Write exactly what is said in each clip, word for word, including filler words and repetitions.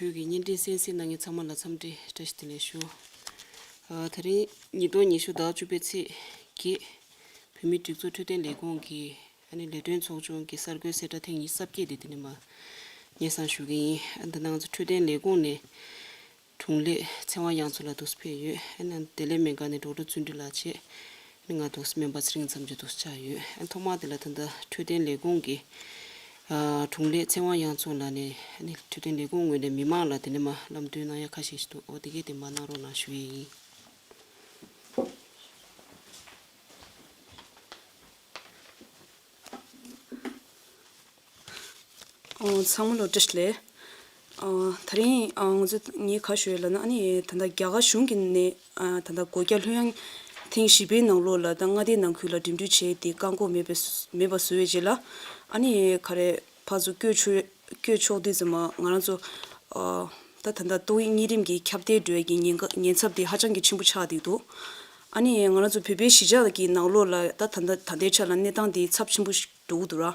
བོད་ཀྱི་བརྙན་འཕྲིན་གསན་གཟིགས་གནང་མཁན་ཚང་མ་ལ་འཚམས་འདྲི་བཀྲ་ཤིས་བདེ་ལེགས་ཞུ། ཨ། དེ་རིང་ཉིས་སྟོང་ཉི་ཤུ་ཟླ་བཅུ་པའི་ཚེས་བརྒྱད། བོད་མིའི་སྒྲིག་འཛུགས་འཕྲོད་བསྟེན་ལས་ཁུངས་ཀྱི་ཨ་ནི་ལས་དོན་ཚོགས་ཆུང་གི་གསར་འགོད་གསལ་བསྒྲགས་ཐེངས་ཉི་ཤུ་རྩ་བརྒྱད་དེ་འདི་ནས་མར་སྙན་སེང་ཞུ་གི་ཡིན། ཨ། འདི་ནང་ཚོ་འཕྲོད་བསྟེན་ལས་ཁུངས་ནས་དྲུང་ལས་ཚེ་དབང་དབྱངས་མཚོ་ལགས་འདུག་སེ་ཕེབས་ཡོད། ཨ་ནི་བདེ་ལེགས་སྨན་ཁང་ནས་ཌོག་ཊར་བརྩོན་འགྲུས་ལགས་བྱས། ཨ་ནི་ང་འདུག་སེ་སྨན་པ་ཚེ་རིང་མཚམས་གཅོད་འདུག་སེ་ཆགས་ཡོད། ཨ་ནི་ཐོག་མར་དེ་ལ་ད་ལྟ་འཕྲོད་བསྟེན་ལས་ཁུངས་ཀྱི་ཨ་དྲུང་ལས་ཚེ་དབང་དབྱངས་མཚོ་ལགས་ནས་ཨ་ནི་འཕྲོད་བསྟེན་ལས་ཁུངས་ངོས་ནས་མི་མང་ལ་དེ་ནས་མར་ལམ་སྟོན་གནང་ཡ་ཁ་ཤས་ཤིག་འདུག་འོ་དེ་གས་དེ་མར་གནང་རོགས་གནང་ཞུ་ཡས་ཡིན། ཨོ། ཚང་མ་ལ་བཀྲ་ཤིས་བདེ་ལེགས། ཨོ། དེ་རིང་ཨ་ང་ཚོ་ངས་ག་ཞུ་ཡས་ལབ་ན། ཨ་ནི་ད་ལྟ་རྒྱ་གར་གཞུང་གི་ནས་ཨ་ད་ལྟ་སྒོ་རྒྱག་ལྷོད་ཡངས་ཐེངས་བཞི་པའི་ནང་ལོགས་ལ་ད་མངའ་སྡེའི་ནང་ཁུལ་ལ་འགྲིམ་འགྲུལ་བྱས་ཏེ་བཀག་འགོག་མེད་པའི་མེད་པ་བཟོས་པའི་རྗེས་ལ། ཨ་ནི་ག་རེ་ཕར་ཚུར་བསྐྱོད་ཆོག་བསྐྱོད་ཆོག་དུས་ཙམ་པ་ང་རང་ཚོ་ཨ་ད་ད་ལྟ་ཏོག་དབྱིབས་གཉན་རིམས་ཀྱི་ཁྱབ་གདལ་འགྲོ་ཡས་ཀྱི་ཉེན་ཁ་ཉེན་ཚབས་དེ་ཧ་ཅང་གི་ཆེན་པོ་ཆགས་བསྡད་འདུག་ཨ་ནི་ང་རང་ཚོ་བོད་པའི་གཞིས་ཆགས་ཀྱི་ནང་ལོགས་ལ་ད་ད་ལྟ་ད་ལྟའི་ཆ་ལ་གནས་སྟངས་དེ་ཚབས་ཆེན་པོ་ཞིག་འགྲོ་གི་འདུག་ར།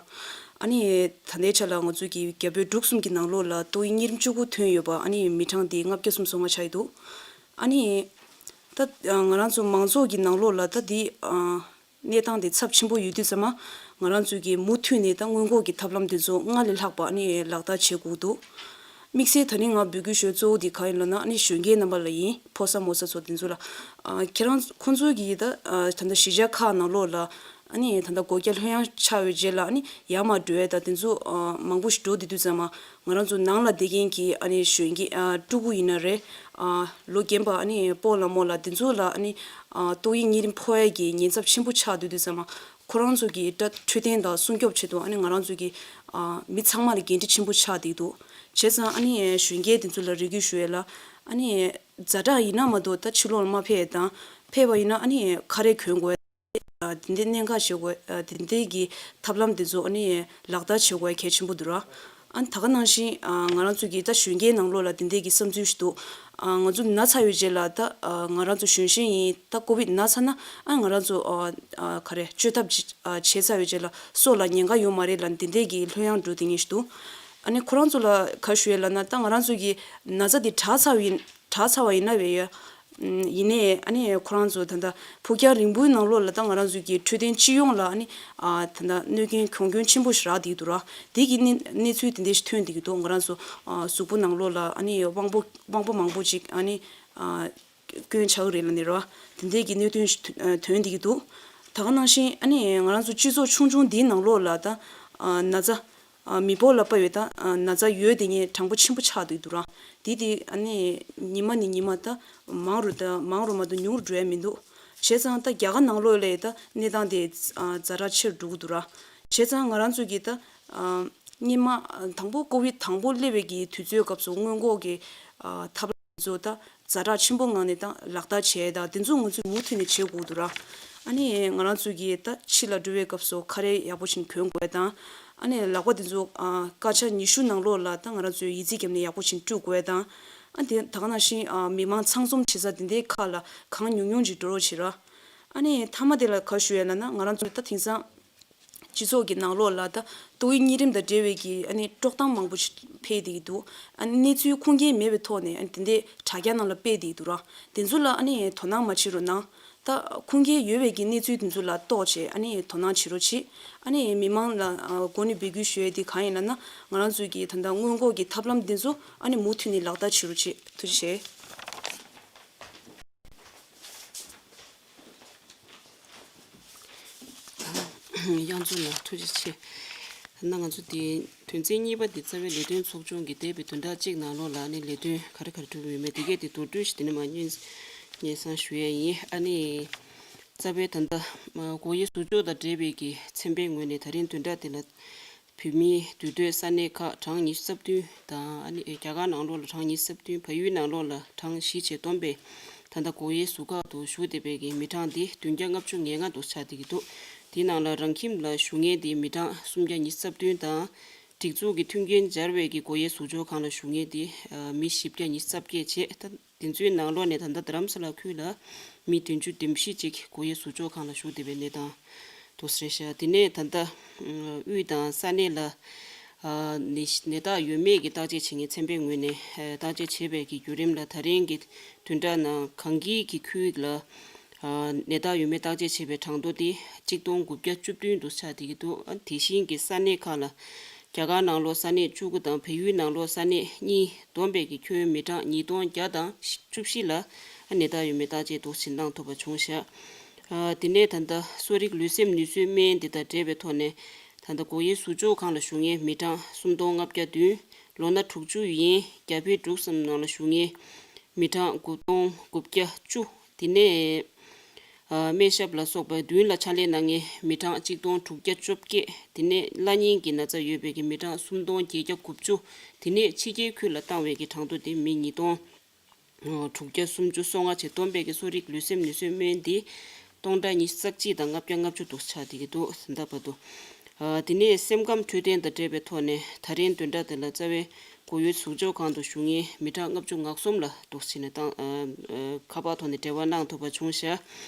ཨ་ནི་ད་ལྟའི་ཆ་ལ་ང་ཚོ་གི་རྒྱ་བོད་འབྲུག་གསུམ་གྱི་ནང་ལོགས་ལ་ཏོག་དབྱིབས་གཉན་རིམས་བཅུ་དགུ་ཐོན་ཡོད་པ། ཨ་ནི་མི་གྲངས་དེ་ལྔ་བརྒྱ་སུམ་ཅུ་སོ་ལྔ་ཆགས་ཡོད་འདུག་ཨ་ནི་ད་ང་རང་ཚོ་མང་ཚོགས་ཀྱི་ནང་ལོགས་ལ་ད་འདི་ཨ་གནས་སྟངས་དེ་ཚབས་ཆེན་པོ་ཡོད་དུས་ཙམ་པ་ང་རང་ཚོ་གིས་མུ་མཐུད་ནས་ད་སྔོན་འགོག་གི་ཐབས་ལམ་དེ་ཚོ་སྔར་ལས་ལྷག་པ་ཨ་ནི་ལག་བསྟར་བྱེད་དགོས་འདུག་དམིགས་བསལ་ད་ནི་ང་འབོད་སྐུལ་ཞུ་ཡས་གཙོ་བོ་དེ་ག་ཡིན་ལབ་ན། ཨ་ནི་གཞོན་སྐྱེས་རྣམ་པ་ལ་ཡིན། ཕོ་གསར་མོ་གསར་ཚོ་དེ་ཚོ་ལ། ཨ་ཁྱེད་རང་ཁོང་ཚོ་གིས་ད་ཨ་ད་ལྟ་གཞིས་ཆགས་ཁག་ནང་ལོགས་ལ་ཨ་ནི་ད་ལྟ་སྒོ་རྒྱག་ལྷོད་ཡངས་ཆགས་པའི་རྗེས་ལ་ཨ་ནི་ཡར་མར་འགྲོ་ཡས་ད་དེ་ཚོ་ཨ་མང་པོ་ཞིག་འགྲོ་བསྡད་དུས་ཙམ་པ་ང་རང་ཚོ་ནང་ལ་བསྡད་མཁན་གྱི་ཨ་ནི་གཞོན་སྐྱེས་ཨ་ཕྲུ་གུ་ཡིན་ན་རེད། ཨ་ལོ་རྒན་པ་ཨ་ནི་སྤོ་ལགས་རྨོ་ལགས་དེ་ཚོ་ལ་ཨ་ནི་ཨ་ཏོག་དབྱིབས་གཉན་རིམས་ཕོག་ཡས་ཀྱི་ཉེན་ཚབས་ཆེན་པོ་ཆགས་བསྡད་དུས་ཙམ་པ། ཁོ་རང་ཚོ་གི་ད་འཕྲོད་བསྟེན་དང་སྲུང་སྐྱོབ་ཆེད་དུ་ཨ་ནི་ང་རང་ཚོ་གི་ཨ་མི་ཚང་མ་ལ་འགན་འཁྲི་ཆེན་པོ་ཆགས་བསྡད་འདུག་བྱས་ཙང་ཨ་ནི་གཞོན་སྐྱེས་དེ་ཚོ་ལ་རེ་སྐུལ་ཞུ་ཡས་ལ། ཨ་ནི་ཛ་དྲག་ཡིན་ན་མ་གཏོགས་ད་ཕྱི་ལོགས་ལ་མ་ཕེབས་དང་། ཕེབས་པ་ཡིན་ན་ཨ་ནི་ཁ་རས་གྱོན་དགོས། ཨ་དེ་འདྲའི་གནད་འགག་བྱེད་དགོས། ཨ་དེ་འདྲའི་གི་ཐབས་ལམ་དེ་ཚོ་ཨ་ནི་ལག་བསྟར་བྱེད་དགོས་གལ་ཆེན་པོ་འདུག་ར། ཨ་ནི་ད་ག་ནང་བཞིན་ཨ་ང་རང་ཚོ་གི་ད་གཞོན་སྐྱེས་ནང་ལོགས་ལ་དེ་འདྲའི་གི་བསམ་ཚུལ་ཞིག་འདུག་ཨ་ང་ཚོ་ན་ཚ་ཡོད་རྗེས་ལ་ད་ཨ་ང་རང་ཚོ་གཞོན་གཞོན་ཡིན། ད་ཀོ་བིད་ན་ཚར་ན་ཨ་ང་རང་ཚོ་ཨ་ཨ་ག་རེ་བཅོས་ཐབས་ཅིག་ཨ་བྱས་ཚར་ཡོད་རྗེས་ལ་སྲོག་ལ་ཉེན་ཁ་ཡོད་མ་རེད་ལབ་དེ་འདྲའི་གི་ལྷོད་ཡངས་འགྲོ་དེ་ངེས་ཤིག་འདུག་ཨ་ནི་ཁོ་རང་ཚོ་ལ་ག་ཞུ་ཡས་ལབ་ན། ད་ང་རང་ཚོ་གི་ན་ཚ་དེ་དྲག་ཚར་བ་ཡིན། དྲག་ཚར་བ་ཡིན་ན་བས་ཡ། ཡིན་ནའི་ཨ་ནི་ཁོ་རང་ཚོ་ད་ལྟ་ཕུགས་རྒྱང་རིང་པོའི་ནང་ལོགས་ལ་ད་ང་རང་ཚོ་གི་འཕྲོད་བསྟེན་སྤྱི་ཡོངས་ལ་ཨ་ནི་ཨ་ད་ལྟ་གནོད་སྐྱོན་གྱོང་སྐྱོན་ཆེན་པོ་ཞིག་རག་བསྡད་ཀྱི་འདུག་ར། དེ་གི་གནས་གནས་ཚུལ་དེ་འདྲ་ཞིག་ཐོན་བསྡད་ཀྱི་འདུག་ང་རང་ཚོ་ཨ་གཟུགས་པོ་ནང་ལོགས་ལ་ཨ་ནི་དབང་པོ་དབང་པོ་མང་པོ་ཅིག་ཨ་ནི་ཨ་སྐྱོན་ཆགས་ཀྱི་རེད་ལབ་ནས་ར། དེ་འདྲའི་གི་གནད་དོན་ཞིག་ཐོན་ཐོན་བསྡད་ཀྱི་འདུག་ད་ག་ནང་བཞིན་ཨ་ནི་ང་རང་ཚོ་སྤྱི་ཚོགས་ཆུང་ཆུང་འདིའི་ནང་ལོགས་ལ་ད་ཨ་ན་ཚ་ཨ་མི་ཕོ་ལ་དཔག་ཡོད་ད་ཨ་ན་ཚ་ཡོད་དེ་ངས་གྲངས་པོ་ཆེན་པོ་ཆགས་བསྡད་འདུག་ར། དེ་དེ་ཨ་ནི་ཉི་མ་ནས་ཉི་མ་ད་མང་རུ་ད་མང་རུ་མ་གཏོགས་ཉུང་རུ་འགྲོ་ཡ་མི་འདུག་བྱས་ཙང་ད་རྒྱ་གར་ནང་ལོགས་ལ་ད་གནས་སྟངས་དེ་ཨ་ཛ་དྲག་ཆེ་རུ་འགྲོ་གི་འདུག་ར། བྱས་ཙང་ང་རང་ཚོ་གི་ད་ཨ་སྔོན་མ་དང་པོ་ཀོ་བིད་དང་པོ་སླེབས་པའི་གི་དུས་ཚོད་སྐབས་སུ་སྔོན་འགོག་གི་ཨ་ཐབས་ཚོ་ད་ཛ་དྲག་ཆེན་པོ་ངང་ནས་ད་ལག་བསྟར་བྱས། ད་དེ་ཚོ་ང་ཚོས་མུ་མཐུད་ནས་བྱེད་དགོས་འདུག་ར། ཨ་ནི་ང་རང་ཚོ་གིས་ད་ཕྱི་ལ་འགྲོ་བའི་སྐབས་སུ་ཁ་རས་ཡག་པོ་ཞིག་གྱོན་དགོས་དང་། ཨ་ནི་ལག་པ་དེ་ཚོ་ཨ་སྐར་ཆ་ཉི་ཤུ་ནང་ལོགས་ལ་ད་ང་རང་ཚོས་ཡི་ཙི་བརྒྱབ་ནས་ཡག་པོ་ཞིག་བཀྲུ་དགོས་དང་། ཨ་དེ་ད་ག་ནང་བཞིན་ཨ་མི་མང་ཚང་འཛོམས་བྱེད་ས་དེ་འདྲའི་ཁག་ལ་གང་ཉུང་ཉུང་ཅིག་འགྲོ་རོགས་བྱེད་ར། ཨ་ནི་མཐའ་མ་དེ་ལ་ག་ཞུ་ཡས་ལབ་ན། ང་རང་ཚོ་ད་དེང་སང་སྤྱི་ཚོགས་ཀྱི་ནང་ལོགས་ལ་ད་ཏོག་དབྱིབས་གཉན་རིམས་དང་འབྲེལ་བའི་གི་ཨ་ནི་དཀྲོག་གཏམ་མང་པོ་ཞིག་འཕེལ་བསྡད་ཀྱི་འདུག་ཨ་ནི་གནས་ཚུལ་ཁུངས་སྐྱེལ་མེད་པའི་ཐོག་ནས་ཨ་ནི་དེ་འདྲའི་དྲ་རྒྱ་ནང་ལ་སྤེལ་བསྡད་ཀྱི་འདུག་ར། དེ་ཚོ་ལ་ཨ་ནི་དོ་སྣང་མ་བྱེད་རོགས་གནང་། ད་ཁུངས་སྐྱེལ་ཡོད་པའི་གི་གནས་ཚུལ་དེ་ཚོ་ལ་གཏོགས་བྱས་ཨ་ནི་དོ་སྣང་བྱེད་རོགས་གྱིས། ཨ་ནི་མི་མང་ལ་ཨ་འགོ་ནས་འབོད་སྐུལ་ཞུ་ཡས་དེ་གང་ཡིན་ལབ་ན། ང་རང་ཚོའི་གི་ད་ལྟ་སྔོན་འགོག་གི་ཐབས་ལམ་དེ་ཚོ་ཨ་ནི་མུ་མཐུད་ནས་ལག་བསྟར་བྱེད་རོགས་གྱིས། ཐུགས་རྗེ་ཆེ། དབྱངས་འཛོམས་ལགས་ཐུགས་རྗེ་ཆེ། ད་ང་ཚོ་དེ་དོན་ཚན་གཉིས་པ་དེ་རྩ་བའི་ལས་དོན་ཚོགས་ཆུང་གི་འདས་པའི་བདུན་ཕྲག་གཅིག་ནང་ལོགས་ལ་ནི་ལས་དོན་ག་རེ་ག་རེ་གྲུབ་ཡོད་མེད་དེ་གས་དེ་མདོར་བསྡུས་ཤིག་དེ་ནས་མར་སྙན་སྙན་སེང་ཞུ་ཡས་ཡིན། ཨ་ནི་རྩ་བའི་ད་ལྟ་སྒོ་དབྱེ་ཟུར་འཇོག་དང་འབྲེལ་བའི་གི་ཚན་པའི་ངོས་ནས་ད་རིང་བདུན་ཕྲག་དེ་ལ་བོད་མིའི་འདུས་སྡོད་ས་གནས་ཁག་གྲངས་ཉི་ཤུ་རྩ་བདུན་དང་། ཨ་ནི་རྒྱ་གར་ནང་ལོགས་ལ་གྲངས་ཉི་ཤུ་རྩ་བདུན། བལ་ཡུལ་ནང་ལོགས་ལ་གྲངས་བཞི་བྱས་བསྡོམས་པས་ད་ལྟ་སྒོ་དབྱེ་ཟུར་ཁག་ཏུ་ཞུགས་བསྡད་པའི་གི་མི་གྲངས་འདི་བདུན་བརྒྱ་ལྔ་བཅུ་ང་ལྔ་དུ་ཆགས་བསྡད་ཀྱི་འདུག་དེའི་ནང་ལ་རང་ཁྱིམ་ལ་བཞུགས་མཁན་དེ་མི་གྲངས་སུམ་བརྒྱ་ཉི་ཤུ་རྩ་བདུན་དང་། སྒྲིག་འཛུགས་ཀྱི་མཐུན་རྐྱེན་སྦྱར་བའི་གི་སྒོ་དབྱེ་ཟུར་འཇོག་ཁང་ལ་བཞུགས་མཁན་དེ་མི་བཞི་བརྒྱ་ཉི་ཤུ་རྩ་བརྒྱད་བྱས། ད་དེ་ཚོའི་ནང་ལོགས་ནས་ད་ལྟ་རྡ་རམ་ས་ལ་ཁུལ་ལ་མི་བདུན་ཅུ་དོན་བཞི་ཅིག་སྒོ་དབྱེ་ཟུར་འཇོག་ཁང་ལ་བཞུགས་བསྡད་པའི་གནས་སྟངས་འདུག་ཟེར་ཤག་དེ་ནས་ད་ལྟ་དབུས་དང་ས་གནས་ལ་ ནད་ནད་རྟགས་ཡོད་མེད་ཀྱི་བརྟག་དཔྱད་བྱེད་མཁན་ཚན་པའི་ངོས་ནས་བརྟག་དཔྱད་བྱེད་པའི་གི་བརྒྱུད་རིམ་ལ། ད་རིང་གི་བདུན་ཕྲག་ནང་གངས་སྐྱིད་ཀྱི་ཁུལ་ལ་ནད་རྟགས་ཡོད་མེད་བརྟག་དཔྱད་བྱེད་པའི་གྲངས་ཐོ་དེ་གཅིག་སྟོང་དགུ་བརྒྱ་བཅུ་བདུན་དུ་ཆགས་བསྡད་ཀྱི་འདུག། དེ་བཞིན་གྱི་ས་གནས་ཁག་ལ་རྒྱ་གར་ནང་ལོགས་ས་གནས་བཅུ་དགུ་དང་བལ་ཡུལ་ནང་ལོགས་ས་གནས་གཉིས་བསྡོམས་པའི་གི་ཁྱོན་མི་གྲངས་ཉིས་སྟོང་བརྒྱ་དང་བཅུ་བཞི་ལ་ནད་རྟགས་ཡོད་མེད་བརྟག་དཔྱད་འདུག་སེ་གནང་ཐུབ་པ་བྱུང་བཞག། དེ་ནས་ད་ལྟ་གསོ་རིག་ལུས་སེམས་ནུས་གསོའི་སྨན་འདི་དང་འབྲེལ་བའི་ཐོག་ནས། ད་ལྟ་སྒོ་དབྱེ་ཟུར་འཇོག་ཁང་ལ་བཞུགས་མཁན་མི་གྲངས་སུམ་སྟོང་ལྔ་བརྒྱ་བདུན། ལོ་ན་དྲུག་ཅུ་ཡན་རྒྱ་བལ་འབྲུག་གསུམ་ནང་ལ་བཞུགས་མཁན་མི་གྲངས་དགུ་སྟོང་དགུ་བརྒྱ་བཅུ། དེ་ནས་ཨ་སྨན་ཞབས་ལ་སོགས་པའི་མདུན་ལ་ཕྱག་ལས་གནང་མཁན་མི་གྲངས་གཅིག་སྟོང་དྲུག་བརྒྱ་བཅོ་བརྒྱད། དེ་ནས་བླ་གཉན་གྱི་ན་ཚ་ཡོད་པའི་གི་མི་གྲངས་སུམ་སྟོང་བརྒྱད་བརྒྱ་དགུ་བཅུ། དེ་ནས་ཕྱི་རྒྱལ་ཁུལ་ལ་བཏང་བའི་གི་གྲངས་ཐོ་དེ་མི་ཉིས་སྟོང་དྲུག་བརྒྱ་སུམ་ཅུ་སོ་ལྔ་བཅས་བསྡོམས་པའི་གི་གསོ་རིག་ལུས་སེམས་ནུས་གསོའི་སྨན་འདི་སྟོང་ཕྲག་ཉི་ཤུ་རྩ་གཅིག་དང་ལྔ་བརྒྱ་ལྔ་བཅུ་དུ་ཆགས་བསྡད་ཀྱི་འདུག། ད་ལྟ་བར་དུ། ཨ་དེ་ནས་སེམས་ཁམས་འཕྲོད་བསྟེན་དང་འབྲེལ་བའི་ཐོག་ནས་ད་རིང་བདུན་ཕྲག་འདི་ལ་རྩ་བའི་སྒོ་དབྱེ་ཟུར་འཇོག་ཁང་དུ་བཞུགས་མཁན་མི་གྲངས་ལྔ་བཅུ་ང་གསུམ་ལ་འདུག་སེ་བྱས་ནས་བཏང་ཨ་ཨ་ཁ་པར་ཐོག་ནས་འབྲེལ་བ་གནང་ཐུབ་པ་བྱུང་བཞག།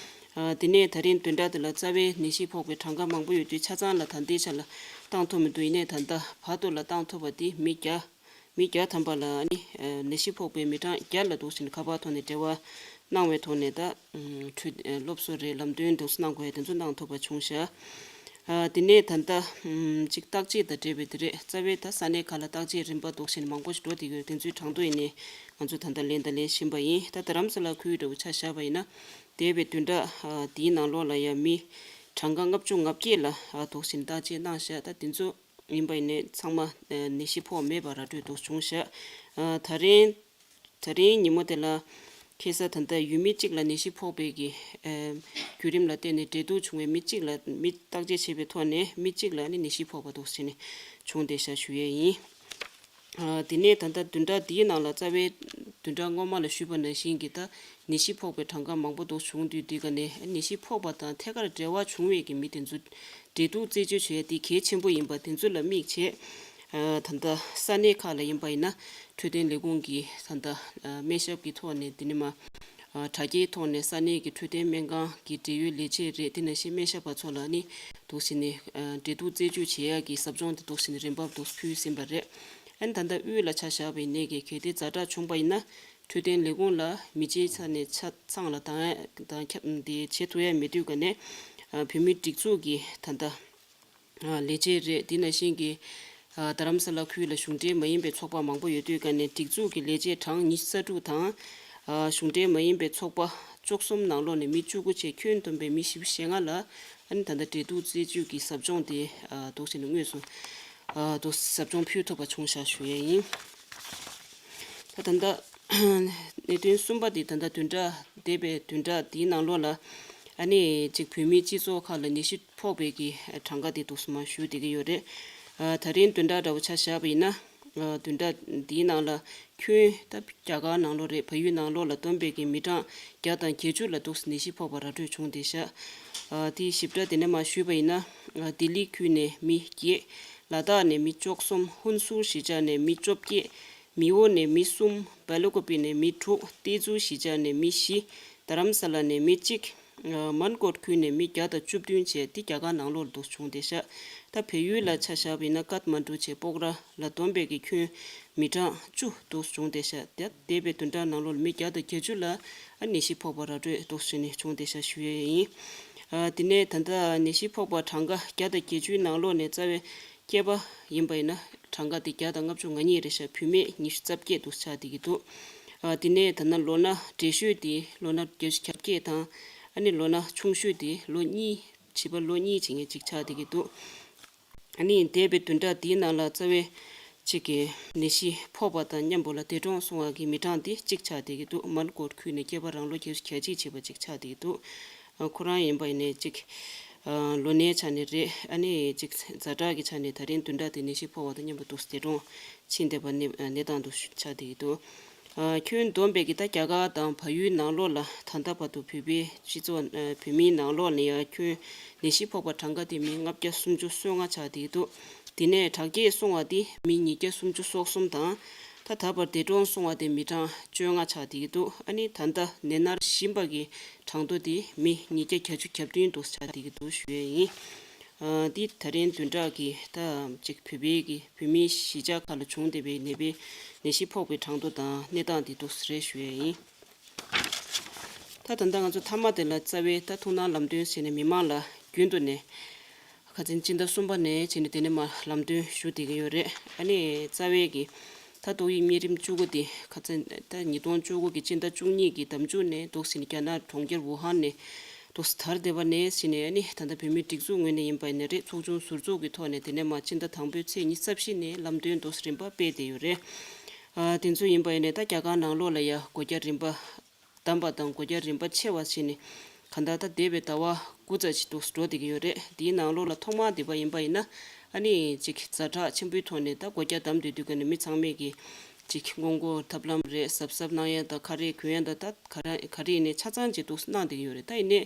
ཨ་དེ་ནས་ད་རིང་བདུན་ཕྲག་འདི་ལ་རྩ་བའི་ནད་གཞི་ཕོག་པའི་གྲངས་ཀ་མང་པོ་ཡོད་དུས་ཆ་ཚང་ལ་ད་ལྟའི་ཆ་ལ་བཏང་ཐུབ་མི་འདུག། ཡིན་ནའི་ད་ལྟ་བར་དུ་ལ་བཏང་ཐུབ་པ་འདི་མི་བརྒྱ། མི་བརྒྱ་ཐམ་པ་ལ་ཨ་ནི་ནད་གཞི་ཕོག་པའི་མི་གྲངས་བརྒྱ་ལ་འདུག་ཟེར་ནས་ཁ་པར་ཐོག་ནས་འབྲེལ་བ་གནང་བའི་ཐོག་ནས་ད་འཕྲོད་སློབ་གསོ་རེད། ལམ་སྟོན་འདུག་གནང་དགོས་ཡ་དེ་ཚོ་གནང་ཐུབ་པ་བྱུང་ཤག། དེ་ནས་ད་ལྟ་གཅིག་བརྟག་དཔྱད་དང་འབྲེལ་བའི་དེ་རེད། རྩ་བའི་ད་ས་གནས་ཁག་ལ་བརྟག་དཔྱད་རིམ་པ་འདུག་ཟེར་ནས་མང་པོ་ཞིག་འགྲོ་བསྡད་ཡོད། དེ་ཚོའི་གྲངས་ཐོ་ཡིན་ནའི་ང་ཚོ་ད་ལྟ་ལེན་དང་ལེན་བཞིན་པ་ཡིན། ད་རྡ་རམ་ས་ལ་ཁུལ་འདྲ་བོ་ཆ་བཞག་པ་ཡིན་ན་འདས་པའི་བདུན་ཕྲག་འདིའི་ནང་ལོགས་ལ་ཡ་མི་གྲངས་ཀ་ལྔ་བཅུ་ང་བརྒྱད་ལ་འདུག་ཟེར་ནས་བརྟག་དཔྱད་གནང་ཤག། ད་དེ་ཚོ་ཡིན་པ་ཡིན་ནའི་ཚང་མ་ནད་གཞི་ཕོག་མེད་པ་ར་སྤྲོད་འདུག་བྱུང་ཤག། ཨ་ད་རིང་ད་རིང་ཉིན་མོ་དེ་ལ་ཁ་སང་ད་ལྟ་ཡུལ་མི་གཅིག་ལ་ནད་གཞི་ཕོག་པའི་གི་ཨ་བརྒྱུད་རིམ་ལ་བརྟེན་ནས་འབྲེལ་གཏུག་བྱུང་བའི་མི་གཅིག་ལ་མི་བརྟག་དཔྱད་བྱས་པའི་ཐོག་ནས་མི་གཅིག་ལ་ནི་ནད་གཞི་ཕོག་པ་འདུག་ཟེར་ནས་བྱུང་བསྡད་ཤག་ཞུ་ཡས་ཡིན། ཨ་དེ་ནས་ད་ལྟ་བདུན་ཕྲག་འདིའི་ནང་ལ་རྩ་བའི་བདུན་ཕྲག་སྔོན་མ་ལ་ཞུས་པ་ནང་བཞིན་གྱི་ད་ནད་གཞི་ཕོག་པའི་གྲངས་ཀ་མང་པོ་འདུག་བྱུང་དུས་འདི་ག་ནས་ནད་གཞི་ཕོག་པ་དང་ཐད་ཀར་འབྲེལ་བ་བྱུང་བའི་གི་མི་དེ་ཚོ་འབྲེལ་གཏུག་རྩད་གཅོད་བྱེད་ཡ་དེ་གལ་ཆེན་པོ་ཡིན་པ་དེ་ཚོ་ལ་དམིགས་བྱས། ཨ་ད་ལྟ་ས་གནས་ཁག་ལ་ཡིན་པ་ཡིན་ན་འཕྲོད་བསྟེན་ལས་ཁུངས་ཀྱིས་ད་ལྟ་ཨ་སྨན་ཞབས་ཀྱི་ཐོག་ནས་དེ་ནས་མ་ཨ་དྲ་རྒྱའི་ཐོག་ནས་ས་གནས་ཀྱི་འཕྲོད་བསྟེན་སྨན་ཁང་གི་འབྲེལ་ཡོད་ལས་བྱེད་རེད། དེ་ནང་བཞིན་སྨན་ཞབས་པ་ཚོ་ལ་ནི་འདུག་སེ་ནས་ཨ་འབྲེལ་གཏུག་རྩད་གཅོད་བྱེད་ཡ་གི་ཟབ་སྦྱོང་དེ་འདུག་སེ་ནས་རིམ་པ་འདུག་སེ་ཕུལ་ཟིན་པ་རེད། ཨ་ནི་ད་ལྟ་དབུས་ལ་ཆ་བཞག་པ་ཡིན་ནའི་གི་གལ་ཏེ་ཛ་དྲག་བྱུང་པ་ཡིན་ན་འཕྲོད་བསྟེན་ལས་ཁུངས་ལ་མི་བརྗེའི་ཆ་ནས་ཆ་ཚང་ལ་དང་དང་ཁྱབ་དེ་བྱེད་ཐུབ་ཡ་མེད་དུས་ག་ནས་ཨ་བོད་མིའི་སྒྲིག་འཛུགས་ཀྱི་ད་ལྟ་ཨ་ལས་བྱེད་རེད། དེ་ནང་བཞིན་གྱི་ཨ་རྡ་རམ་ས་ལ་ཁུལ་ལ་གཞུང་འབྲེལ་མ་ཡིན་པའི་ཚོགས་པ་མང་པོ་ཡོད་དུས་ག་ནས་སྒྲིག་འཛུགས་ཀྱི་ལས་བྱེད་གྲངས་ཉི་ཤུ་རྩ་དྲུག་དང་། ཨ་གཞུང་འབྲེལ་མ་ཡིན་པའི་ཚོགས་པ་བཅུ་གསུམ་ནང་ལོགས་ནས་མི་བཅུ་དགུ་བཅས་ཁྱོན་བསྡོམས་པའི་མི་བཞི་བཅུ་ཞེ་ལྔ་ལ་ཨ་ནི་ད་ལྟ་འབྲེལ་གཏུག་རྩད་གཅོད་ཀྱི་ཟབ་སྦྱོང་དེ་ཨ་འདུག་སེ་ནས་དངོས་སུ་ཨ་འདུག་ཟབ་སྦྱོང་ཕུལ་ཐུབ་པ་བྱུང་བཞག་ཞུ་ཡས་ཡིན། ད་ད་ལྟ་གནད་དོན་གསུམ་པ་དེ་ད་ལྟ་བདུན་ཕྲག་འདས་པའི་བདུན་ཕྲག་འདིའི་ནང་ལོགས་ལ་ཨ་ནི་གཅིག་བོད་མིའི་སྤྱི་ཚོགས་ཁག་ལ་ནད་གཞི་ཕོག་པའི་གི་གྲངས་ཀ་དེ་འདུག་སེ་མར་ཞུ་བསྡད་ཀྱི་ཡོད་རེད། ཨ་ད་རིང་བདུན་ཕྲག་འདྲ་བོ་ཆ་བཞག་པ་ཡིན་ན་ཨ་བདུན་ཕྲག་འདིའི་ནང་ལ་ཁྱོན་ད་རྒྱ་གར་ནང་ལོགས་རེད། བལ་ཡུལ་ནང་ལོགས་ལ་བསྡོམས་པའི་གི་མི་གྲངས་བརྒྱ་དང་བརྒྱད་ཅུ་ལ་འདུག་སེ་ནད་གཞི་ཕོག་པ་ར་སྤྲོད་བྱུང་བསྡད་ཤག། ཨ་དེའི་ཞིབ་ཕྲ་དེ་ནས་མར་ཞུས་པ་ཡིན་ན་ཨ་ལྡི་ལི་ཁུལ་ནས་མི་བརྒྱད། ལ་དྭགས་ནས་མི་བཅུ་གསུམ། ཧུན་སུར་གཞིས་ཆགས་ནས་མི་བཅོ་བརྒྱད། མེའོ་ནས་མི་གསུམ། སྦེལ་ཀོབ་ནས་མི་དྲུག། ཏེ་ཛུ་གཞིས་ཆགས་ནས་མི་བཞི། རྡ་རམ་ས་ལ་ནས་མི་གཅིག། ཨ་མན་ཀོད་ཁུལ་ནས་མི་བརྒྱ་དང་བཅུ་བདུན་བྱས་ཏེ་རྒྱ་གར་ནང་ལོགས་ལ་འདུག་བྱུང་བསྡད་ཤག། ད་བལ་ཡུལ་ལ་ཆ་བཞག་པ་ཡིན་ན་ཀཏ་མན་ཌུ་བྱས་སྤོག་ར་ལ་བསྡོམས་པའི་གི་ཁྱོན་མི་གྲངས་བཅུ་འདུག་བྱུང་བསྡད་ཤག། ད་འདས་པའི་བདུན་ཕྲག་ནང་ལོགས་ལ་མི་བརྒྱ་དང་བརྒྱད་ཅུ་ལ་ཨ་ནད་གཞི་ཕོག་པ་ར་སྤྲོད་འདུག་བྱས་ནས་བྱུང་བསྡད་ཤག་ཞུ་ཡས་ཡིན། ཨ་དེ་ནས་ད་ལྟ་ནད་གཞི་ཕོག་པ་གྲངས་ཀ་བརྒྱ་དང་བརྒྱད་ཅུའི་ནང་ལོགས་ནས་རྩ་བའི་སྐྱེས་པ་ཡིན་པ་ཡིན་ན་གྲངས་ཀ་དེ་བརྒྱ་དང་ལྔ་བཅུ་ང་གཉིས་རེད་ཤག། བུད་མེད་ཉི་ཤུ་རྩ་བརྒྱད་དུ་ཆགས་བསྡད་ཀྱི་འདུག། ཨ་དེ་ནས་ད་ནི་ལོ་ན་བགྲེས་ཤོས་དེ་ལོ་ན་བརྒྱད་ཅུ་གྱ་བརྒྱད་དང་ཨ་ནི་ལོ་ན་ཆུང་ཤོས་དེ་ལོ་གཉིས་བྱིས་པ་ལོ་གཉིས་བྱེད་མཁན་ཅིག་ཆགས་བསྡད་ཀྱི་འདུག། ཨ་ནི་འདས་པའི་བདུན་ཕྲག་འདིའི་ནང་ལ་རྩ་བའི་གཅིག་གི་ནད་གཞི་ཕོག་པ་དང་མཉམ་པོ་ལ་འདས་གྲོངས་སོང་བ་གི་མི་གྲངས་དེ་གཅིག་ཆགས་བསྡད་ཀྱི་འདུག། མན་ཀོད་ཁུལ་ནས་སྐྱེས་པ་རང་ལོ་བརྒྱད་ཅུ་གྱ་གཅིག་བྱས་པ་གཅིག་ཆགས་བསྡད་ཀྱི་འདུག། ཨ་ཁོ་རང་ཡིན་པ་ཡིན་ནའི་གཅིག་ཨ་ལོ་ནའི་ཆ་ནས་རེད། ཨ་ནི་གཅིག་ཛ་དྲག་གི་ཆ་ནས་ད་རིང་བདུན་ཕྲག་དེ་ནད་གཞི་ཕོག་པ་དང་མཉམ་པོ་འདུག་སེ་འདས་གྲོངས་ཕྱིན་བསྡད་པ་གནས་གནས་སྟངས་འདུག་ཆགས་བསྡད་ཀྱི་འདུག། ཨ་ཁྱོན་བསྡོམས་པའི་གི་ད་རྒྱ་གར་དང་བལ་ཡུལ་ནང་ལོགས་ལ་ད་ལྟ་བར་དུ་བོད་པའི་སྤྱི་ཚོགས་ཨ་བོད་མིའི་ནང་ལོགས་ནས་ཡང་ཁྱོན་ནད་གཞི་ཕོག་པ་གྲངས་ཀ་དེ་མི་ལྔ་བརྒྱ་སུམ་ཅུ་སོ་ལྔ་ཆགས་བསྡད་ཀྱི་འདུག། དེ་ནས་དྲག་སྐྱེད་སོང་བ་དེ་མི་ཉིས་བརྒྱ་སུམ་ཅུ་སོ་གསུམ་དང་། ད་ད་བར་འདས་གྲོངས་སོང་བ་དེ་མི་གྲངས་བཅོ་ལྔ་ཆགས་བསྡད་ཀྱི་འདུག། ཨ་ནི་ད་ལྟ་ནད་མནར་བཞིན་པ་གི་གྲངས་ཐོ་དེ་མི་ཉིས་བརྒྱ་གྱ་བཅུ་གྱ་བདུན་དུ་ཆགས་བསྡད་ཀྱི་འདུག་ཞུ་ཡས་ཡིན། ཨ་འདི་ད་རིང་བདུན་ཕྲག་གི་ད་ཅིག་བོད་པའི་གི་བོད་མིའི་གཞིས་ཆགས་ཁག་ལ་བྱུང་བསྡད་པའི་ནད་པའི་ནད་གཞི་ཕོག་པའི་གྲངས་ཐོ་དང་གནས་སྟངས་འདི་འདུག་སེ་རེད་ཞུ་ཡས་ཡིན། ད་ད་ལྟ་ང་ཚོ་མཐའ་མ་དེ་ལ་རྩ་བའི་ད་ཐུགས་སྣང་ལམ་སྟོན་བྱས་ནས་མི་མང་ལ་རྒྱུན་དུ་ནས་ཁ་སང་སྤྱི་ཟླ་གསུམ་པ་ནས་བྱས་ནས་དེ་ནས་མར་ལམ་སྟོན་ཞུ་བསྡད་ཀྱི་ཡོད་རེད། ཨ་ནི་རྩ་བའི་གི་ད་ཏོག་དབྱིབས་གཉན་རིམས་བཅུ་དགུ་དེ་ཁ་སང་ད་ཉིས་སྟོང་བཅུ་དགུ་གི་སྤྱི་ཟླ་བཅུ་གཉིས་ཀྱི་ཟླ་མཇུག་ནས་འདུག་སེ་ནས་རྒྱ་ནག་གྲོང་ཁྱེར་ཝུ་ཧན་ནས་འདུག་སེ་དར་བསྡད་པ་ནས་བྱས་ནས། ཨ་ནི་ད་ལྟ་བོད་མིའི་སྒྲིག་འཛུགས་ངོས་ནས་ཡིན་པ་ཡིན་ནའི་རེད། ཚོགས་ཆུང་ཟུར་འཛུགས་ཀྱི་ཐོག་ནས་དེ་ནས་མར་སྤྱི་ཟླ་དང་པོའི་ཚེས་ཉི་ཤུ་རྩ་བཞི་ནས་ལམ་སྟོན་འདུག་སེ་རིམ་པ་སྤེལ་བསྡད་ཡོད་རེད། ཨ་དེ་ཚོ་ཡིན་པ་ཡིན་ནའི་ད་རྒྱ་གར་ནང་ལོགས་ལ་ཡ་སྒོ་རྒྱག་རིམ་པ་བདམས་པ་དང་སྒོ་རྒྱག་རིམ་པ་ཆེ་བ་བྱས་ནས་གང་ལྟར་ད་འདས་པའི་ཟླ་བ་དགུ་ཙམ་ཞིག་འདུག་སེ་འགྲོ་བསྡད་ཀྱི་ཡོད་རེད། དེའི་ནང་ལོགས་ལ་ཐོག་མར་བསྡད་པ་ཡིན་པ་ཡིན་ན་ཨ་ནི་ཅིག་ཛ་དྲག་ཆེན་པོའི་ཐོག་ནས་ད་སྒོ་རྒྱག་བདམས་བསྡད་དུས་ཀ་ནས་མི་ཚང་མས་ཀྱི་ཅིག་སྔོན་འགོག་ཐབས་ལམ་རེད། གཟབ་གཟབ་གནང་ཡ་དང་ག་རེ་གོན་ཡ་དང་ད་ག་རེ་ག་རེ་ཡིན་ནའི་ཆ་ཚང་ཅིག་འདུག་སེ་གནང་བསྡད་ཀྱི་ཡོད་རེད། ད་ཡིན་ནའི་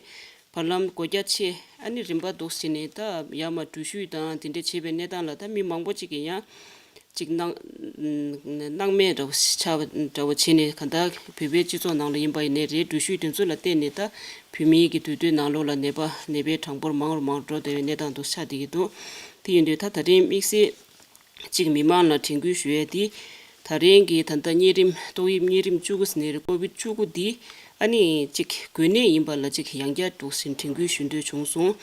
བར་ལམ་སྒོ་རྒྱག་ཆེ་ཨ་ནི་རིམ་པ་འདུག་སེ་བྱས་ནས་ད་ཡར་མར་འགྲུལ་བཞུད་དང་དེ་འདྲ་བྱེད་པའི་གནས་སྟངས་ལ་ད་མི་མང་པོ་ཅིག་གིས་ཡང་ཅིག་སྣང་སྣང་མེད་འདྲ་བོ་ཆགས་པ་འདྲ་བོ་བྱས་ནས། གང་ལྟར་བོད་པའི་སྤྱི་ཚོགས་ནང་ལ་ཡིན་པ་ཡིན་ནའི་རེད། འགྲུལ་བཞུད་དེ་ཚོ་ལ་བརྟེན་ནས་ད་བོད་མིའི་གི་དུས་སྟོན་ནང་ལོགས་ལ་ནད་པ་ནད་པའི་གྲངས་འབོར་མང་རུ་མང་རུ་འགྲོ་བསྡད་པའི་གནས་སྟངས་འདུག་ཆགས་བསྡད་ཀྱི་འདུག་དེ་ཡིན་དུས་ད་ད་རིང་དམིགས་བསལ་གཅིག་མི་མང་ལ་དྲན་སྐུལ་ཞུ་ཡས་འདི། ད་རིང་གི་ད་ལྟ་གཉན་རིམས་ཏོག་དབྱིབས་གཉན་རིམས་བཅུ་དགུ་ཟེར་ནའི་རེད། ཀོ་བིད་བཅུ་དགུ་འདི་ཨ་ནི་གཅིག་འགོས་ནད་ཡིན་པ་ལ་གཅིག་ཡང་བསྐྱར་འདུག་སེ་དྲན་སྐུལ་ཞུ་འདོད་བྱུང་སོང་།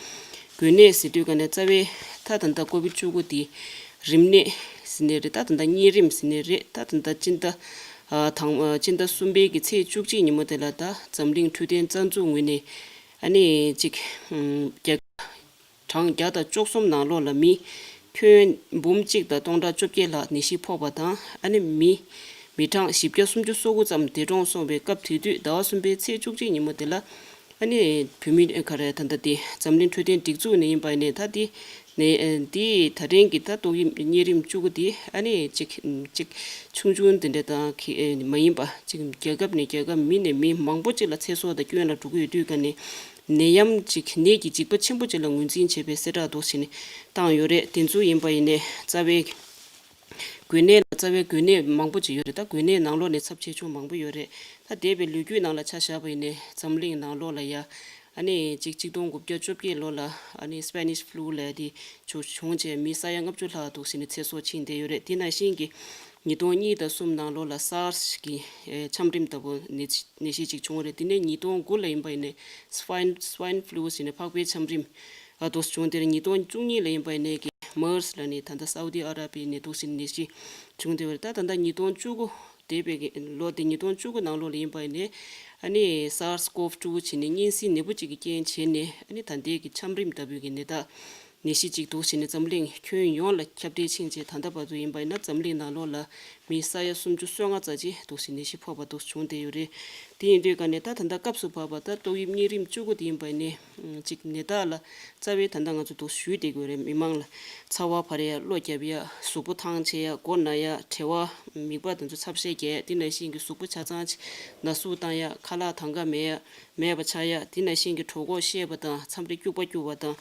འགོས་ནད་ཟེར་དུས་ཀ་ནས་རྩ་བའི་ད་ད་ལྟ་ཀོ་བིད་བཅུ་དགུ་འདི་རིམས་ནད་ཟེར་ནའི་རེད། ད་ད་ལྟ་གཉན་རིམས་ཟེར་ནའི་རེད། ད་ད་ལྟ་སྤྱི་ཟླ་ཨ་དང་ཨ་སྤྱི་ཟླ་གསུམ་པའི་གི་ཚེས་བཅུ་གཅིག་ཉིན་མོ་དེ་ལ་ད་འཛམ་གླིང་འཕྲོད་བསྟེན་རྩ་འཛུགས་ངོས་ནས་ཨ་ནི་གཅིག་ཨམ་རྒྱ་གྲངས་བརྒྱ་དང་བཅུ་གསུམ་ནང་ལོགས་ལ་མི་ཁྱོན་འབུམ་གཅིག་དང་སྟོང་ཕྲག་བཅོ་བརྒྱད་ལྷག་ནད་གཞི་ཕོག་པ་དང་། ཨ་ནི་མི་མི་གྲངས་བཞི་བརྒྱ་སུམ་ཅུ་སོ་དགུ་ཙམ་འདས་གྲོངས་སོང་བའི་སྐབས་དེ་དུས་ཟླ་བ་གསུམ་པའི་ཚེས་བཅུ་གཅིག་ཉིན་མོ་དེ་ལ་ཨ་ནི་བོད་མི་ག་རེ་ད་ལྟ་དེ་འཛམ་གླིང་འཕྲོད་བསྟེན་སྒྲིག་འཛུགས་ནས་ཡིན་པ་ཡིན་ནའི་ད་དེ་ནས་དེ་ད་རིང་གི་ད་ཏོག་དབྱིབས་གཉན་རིམས་བཅུ་དགུ་དེ་ཨ་ནི་གཅིག་གཅིག་ཆུང་ཆུང་དེ་འདྲ་དང་གི་མ་ཡིན་པ་གཅིག་རྒྱལ་ཁབ་ནས་རྒྱལ་ཁབ་མི་ནས་མི་མང་པོ་གཅིག་ལ་ཚེ་སྲོག་དང་སྐྱོན་ལ་འགྲོ་གི་ཡོད་དུས་ཀ་ནས། ནད་ཡམས་ཅིག་ནད་ཀྱི་འཇིགས་པ་ཆེན་པོ་ཅིག་ལ་ངོས་འཛིན་བྱེད་པའི་གསལ་བསྒྲགས་འདུག་སེ་བྱས་ནས་བཏང་ཡོད་རེད། དེ་ཚོ་ཡིན་པ་ཡིན་ནའི་རྩ་བའི་འགོས་ནད་ལ་རྩ་བའི་འགོས་ནད་མང་པོ་ཅིག་ཡོད་རེད། ད་འགོས་ནད་ནང་ལོགས་ནས་ཚབས་ཆེ་ཆུང་མང་པོ་ཡོད་རེད། ད་འདས་པའི་ལོ་རྒྱུས་ནང་ལ་ཆ་བཞག་པ་ཡིན་ནའི་འཛམ་གླིང་ནང་ལོགས་ལ་ཡ་ཨ་ནི་ཅིག་གཅིག་སྟོང་དགུ་བརྒྱ་བཅོ་བརྒྱད་ལོ་ལ་ཨ་ནི་Spanish flu་ལབ་ཡ་དེ་བྱུང་བྱུང་བྱས་མི་ས་ཡ་ལྔ་བཅུ་ལྷག་འདུག་སེ་བྱས་ནས་ཚེ་སྲོག་ཕྱིན་བསྡད་ཡོད་རེད། དེ་ནང་བཞིན་གྱི་ཉིས་སྟོང་གཉིས་དང་གསུམ་ནང་ལོགས་ལ་SARS་གི་ཨེ་ཆམ་རིམས་ལྟ་བུ་ནད་ནད་གཞི་ཅིག་བྱུང་བ་རེད། དེ་ནས་ཉིས་སྟོང་དགུ་ལ་ཡིན་པ་ཡིན་ནའི་Swine Swine Flu་ཟེར་ནས་ཕག་པའི་ཆམ་རིམས་ཨ་འདུག་སེ་བྱུང་། དེ་ནས་ཉིས་སྟོང་བཅུ་གཉིས་ལ་ཡིན་པ་ཡིན་ནའི་གི་MERS་ལབ་ནས་ད་ལྟ་Saudi Arabia་ནས་འདུག་སེ་ནད་གཞི་བྱུང་བསྡད་པ་རེད། ད་ད་ལྟ་ཉིས་སྟོང་བཅུ་དགུ་འདས་པའི་གི་ལོ་དེ་ཉིས་སྟོང་བཅུ་དགུ་ནང་ལོགས་ལ་ཡིན་པ་ཡིན་ནའི་ཨ་ནི་SARS-CoV་two་བྱས་ནས་གཉན་སྲིན་ནད་འབུ་གཅིག་གི་རྐྱེན་བྱས་ནས་ཨ་ནི་ད་ལྟའི་གི་ཆམ་རིམས་ལྟ་བུའི་གི་ནད་རྟགས་ནད་གཞི་གཅིག་འདུག་སེ་བྱས་ནས་འཛམ་གླིང་ཁྱོན་ཡོངས་ལ་ཁྱབ་གདལ་ཕྱིན་རྗེས་ད་ལྟ་བར་དུ་ཡིན་པ་ཡིན་ན་འཛམ་གླིང་ནང་ལོགས་ལ་མི་ས་ཡ་སུམ་ཅུ་སོ་ལྔ་ཙམ་ཅིག་འདུག་སེ་ནད་གཞི་ཕོག་པ་འདུག་བྱུང་བསྡད་ཡོད་རེད། དེ་ཡིན་དུས་ཀ་ནས་ད་ད་ལྟ་སྐབས་སུ་བབས་པ་ད་ཏོག་དབྱིབས་གཉན་རིམས་བཅུ་དགུ་དེ་ཡིན་པ་ཡིན་ནའི་ཅིག་ནད་རྟགས་ལ་རྩ་བའི་ད་ལྟ་ང་ཚོ་འདུག་ཞུས་བསྡད་དགོས་རེད། མི་མང་ལ་ཚ་བ་འཕར་ཡ། གློ་རྒྱབ་ཡ། གཟུགས་པོ་ཐང་ཆད་ཡ། མགོ་ན་ཡ། གྲེ་བ་མིད་པ་དེ་ཚོ་ཚབ་ཤས་རྒྱས། དེ་ནང་བཞིན་གྱི་གཟུགས་པོ་ཆ་ཚང་ཅིག་ན་ཟུག་བཏང་ཡ། ཁ་ལག་དང་ག་མེད་ཡ། མེད་པ་ཆགས་ཡ། དེ་ནང་བཞིན་གྱི་གྲོད་ཁོག་བཤལ་བ་དང་མཚམས་རེ་སྐྱུག་པ་སྐྱུག་པ་དང་།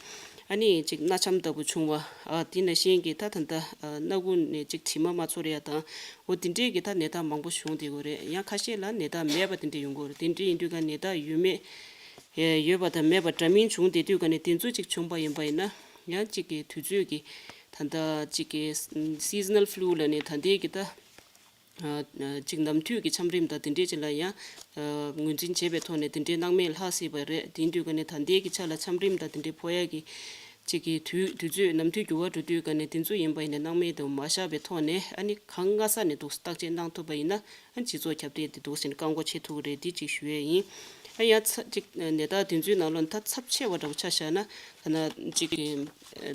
ཨ་ནི་ཅིག་སྣ་ཆམ་ལྟ་བུ་བྱུང་བ། ཨ་དེ་ནང་བཞིན་གྱི་ད་ད་ལྟ་ཨ་སྣ་ཁུག་ནས་ཅིག་དྲི་མ་མ་ཚོར་ཡ་དང་། འོ་དེ་འདྲས་ཀྱི་ད་ནད་རྟགས་མང་པོ་བྱུང་བསྡད་ཀྱི་ཡོད་རེད། ཡང་ཁ་ཤས་ལ་ནད་རྟགས་མེད་པ་དེ་འདྲས་ཡོང་གི་ཡོད་རེད། དེ་འདྲས་ཡིན་དུས་ཀ་ནད་རྟགས་ཡོད་མེད་ཨེ་ཡོད་པ་དང་མེད་པ་འདྲ་མིན་བྱུང་བསྡད་དུས་ཀ་ནས་དེ་ཚོ་ཅིག་བྱུང་པ་ཡིན་པ་ཡིན་ན་ཡང་ཅིག་གི་དུས་ཚོད་ཀྱི་ད་ལྟ་ཅིག་གི་seasonal flu་ལབ་ནས་ད་ལྟའི་གི་ད། ཨ་ཨ་གཅིག་ནམ་དུས་ཀྱི་ཆམ་རིམས་དང་དེ་འདྲའི་ཅིག་ལ་ཡང་ཨ་ངོས་འཛིན་བྱས་པའི་ཐོག་ནས་དེ་འདྲའི་སྣང་མེད་ལྷག་སྲིད་པ་རེད། དེ་དུས་ཀ་ནས་ད་ལྟའི་གི་ཆ་ལ་ཆམ་རིམས་དང་དེ་འདྲའི་ཕོག་ཡ་གི་གཅིག་གི་དུས་དུས་ཚོད་ནམ་དུས་འགྱུར་བ་འགྲོ་དུས་ཀ་ནས་དེ་ཚོ་ཡིན་པ་ཡིན་ན་སྣང་མེད་དུ་མ་བཞག་པའི་ཐོག་ནས་ཨ་ནི་གང་སྔ་ས་ནས་འདུག་བརྟག་དཔྱད་གནང་ཐུབ་པ་ཡིན་ན་ཨ་སྤྱི་ཚོགས་ཁྱབ་གདལ་དེ་འདུག་ཟིན་བཀག་འགོག་བྱེད་ཐུབ་ཀྱི་རེད། འདི་གཅིག་ཞུ་ཡས་ཡིན། ཨ་ཡང་ཚ་གཅིག་ནད་རྟགས་དེ་ཚོའི་ནང་ལོགས་ད་ཚབས་ཆེ་བ་འདྲ་བོ་ཆ་བཞག་ན་ད་ན་གཅིག་གི་